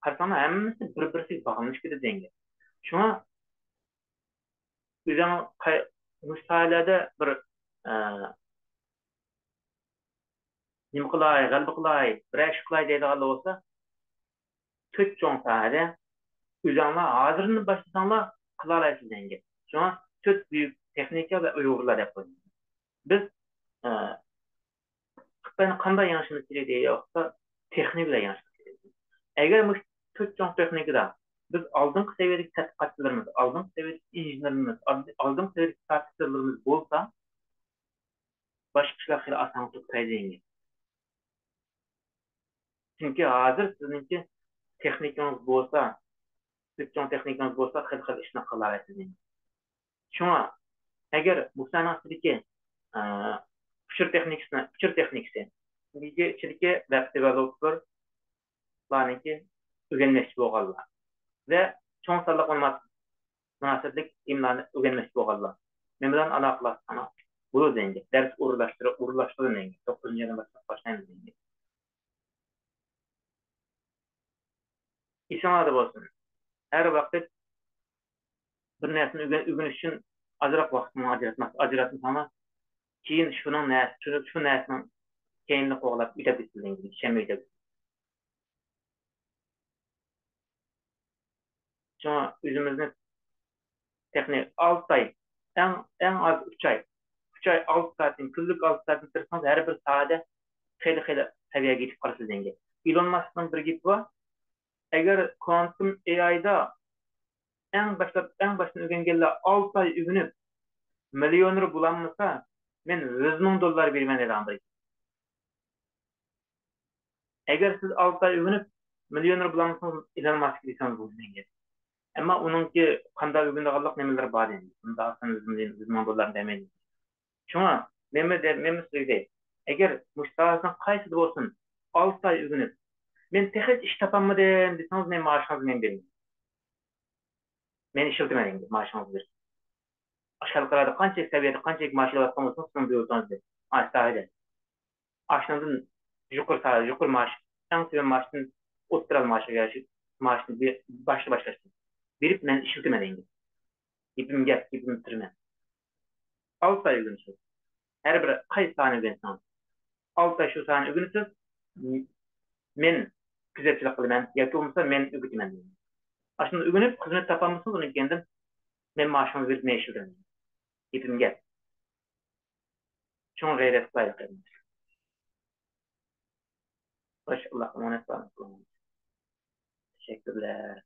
قارىساڭلار، ھەممىسى بىر-بىرسىگە باغلىنىشىپ كېتىدۇ دېگەن گەپ. شۇڭا ئۆزۈڭ قاي-، مۇشۇ ساھەلەردە بىر، ئە، نېمە قىلاي، غەلىبە قىلاي، بىرەر ئىش قىلاي دەيدىغانلار بولسا، تۆت چوڭ ساھەدە ئۆزۈڭلار ھازىردىن باشلىساڭلار قىلالايسىز دېگەن گەپ. شۇڭا تۆت بۈيۈك تېخنىكا ۋە ئۇيغۇرلار دەپ قويدۇم. بىز، ئە، خىتاينى قانداق يېڭىشىمىز كېرەك دېگەن ۋاقىتتا، تېخنىكا بىلەن يېڭىشىمىز كېرەك. ئەگەر مۇشۇ تۆت چوڭ تېخنىكىدا بىز ئالدىنقى سەۋىيەدىكى تەتقىقاتچىلىرىمىز، ئالدىنقى سەۋىيەدىكى ئىنژېنېرلىرىمىز، ئالدى-، ئالدىنقى سەۋىيەدىكى پروفېسسورلىرىمىز بولسا، باشقا ئىشلار خېلى ئاسانغا توختايدۇ دېگەن گەپ. چۈنكى ھازىر سىزنىڭكى تېخنىكىڭىز بولسا، تۆت چوڭ تېخنىكىڭىز بولسا، خېلى خىل ئىشنى قىلالايسىز دېگەن گەپ. شۇڭا، ئەگەر مۇشۇلارنىڭ ئىچىدىكى، ئە، ئۇچۇر تېخنىكىسىنى، ئۇچۇر تېخنىكىسى، ئىچىدىكى ۋېب دېۋېلوپېرلارنىڭكى ئۆگەنمەكچى بولغانلار ۋە چوڭ سانلىق مەلۇمات مۇناسىۋەتلىك ئىلىملارنى ئۆگەنمەكچى بولغانلار مېنىڭ بىلەن ئالاقىلاشساڭلار بولىدۇ دېگەن گەپ. دەرس ئورۇنلاشتۇرۇپ، ئورۇنلاشتۇرۇڭ دېگەن گەپ. توققۇزىنچى ئايدىن باشلاپ باشلايمىز دېگەن گەپ. ئېسىڭلاردا بولسۇن، ھەر ۋاقىت بىر نەرسىنى ئۆگەن-، ئۆگىنىش ئۈچۈن ئازراق ۋاقىتنى ئاجراتماس-، ئاجراتمىساڭلار، كېيىن شۇنىڭ نەرسە-، شۇ، شۇ نەرسىنىڭ كەينىنى قوغلاپ ئۆتەپ كېتىدۇ، ئىشەنمەي ئۆتەپ كېتىدۇ. شۇڭا ئۆزىمىزنى تېخنىك ئالتە ئاي، ئەڭ، ئەڭ ئاز ئۈچ ئاي، ئۈچ ئاي، ئالتە سائەتتىن، كۈنلۈك ئالتە سائەتتىن تىرىشسىڭىز، ھەر بىر ساھەدە خېلى، خېلى سەۋىيەگە يېتىپ قالىسىز دېگەن گەپ. ئېلون ماسكنىڭ بىر گېپى بار، ئەگەر كۋانتۇم ئېئايدا ئەڭ باشلاپ، ئەڭ باشتىن ئۆگەنگەنلەر ئالتە ئاي ئۆگىنىپ، مىليونېر بولالمىسا، مەن يۈز مىڭ دوللار بېرىمەن دەيدىغان بىر گېپى. ئەگەر سىز ئالتە ئاي ئۆگىنىپ، مىليونېر بولالمىسىڭىز، ئېلون ماسك دېسىڭىز بولىدۇ دېگەن گەپ. ئەمما ئۇنىڭكى قانداق ئۆگىنىدىغانلىق نېمىلىرى بار ئەمدى. ئۇندا ئاسان يۈز مىڭ، يۈز مىڭ دوللارنى بەرمەيدۇ. شۇڭا مەنمۇ دە-، مەنمۇ سىزگە دەي، ئەگەر مۇشۇ ساھەسىنىڭ قايسىدا بولسۇن، ئالتە ئاي ئۆگىنىپ، مەن تېخىچە ئىش تاپالمىدىم دېسىڭىز، مەن مائاشىڭىزنى مەن بېرىمەن. مەن ئىشلىتىمەن ئەمدى مائاشىڭىزنى بېرىپ. ئاشۇ خەلقئارادا قانچىلىك سەۋىيەدە، قانچىلىك مائاش ئېلىۋاتقان بولسىڭىز، شۇنىڭ بىر ئولتۇرىڭىز دەپ. ئاشۇ ساھەدە. ئاشۇنىڭدىن يۇقىرى سا-، يۇقىرى مائاش، ئەڭ تۆۋەن مائاشتىن ئوتتۇرا مائاشقا يارىشىپ، مائاشنى بى-، باشتا باشلاشتىن بېرىپ مەن ئىشلىتىمەن ئەمدى. گېپىم گەپ، گېپىم تۈرمە. ئالتە ئاي ئۆگىنىسىز. ھەر بىر قايسى ساھەنى ئۆگەنسىڭىز، ئالتە ئاي شۇ ساھەنى ئۆگىنىسىز، مەن كۆزەتچىلىك قىلىمەن ياكى بولمىسا مەن ئۆگىتىمەن. ئاشۇنى ئۆگىنىپ خىزمەت تاپالمىسىڭىز، ئۇنىڭ كەينىدىن مەن مائاشىڭىزنى بېرىپ مەن ئىشلىتىمەن. گېپىم گەپ. شۇڭا غەيرەت قىلايلى قېرىنداشلار. خوش، ئاللاھقا ئامانەت بولۇڭ. تەشەككۈرلەر.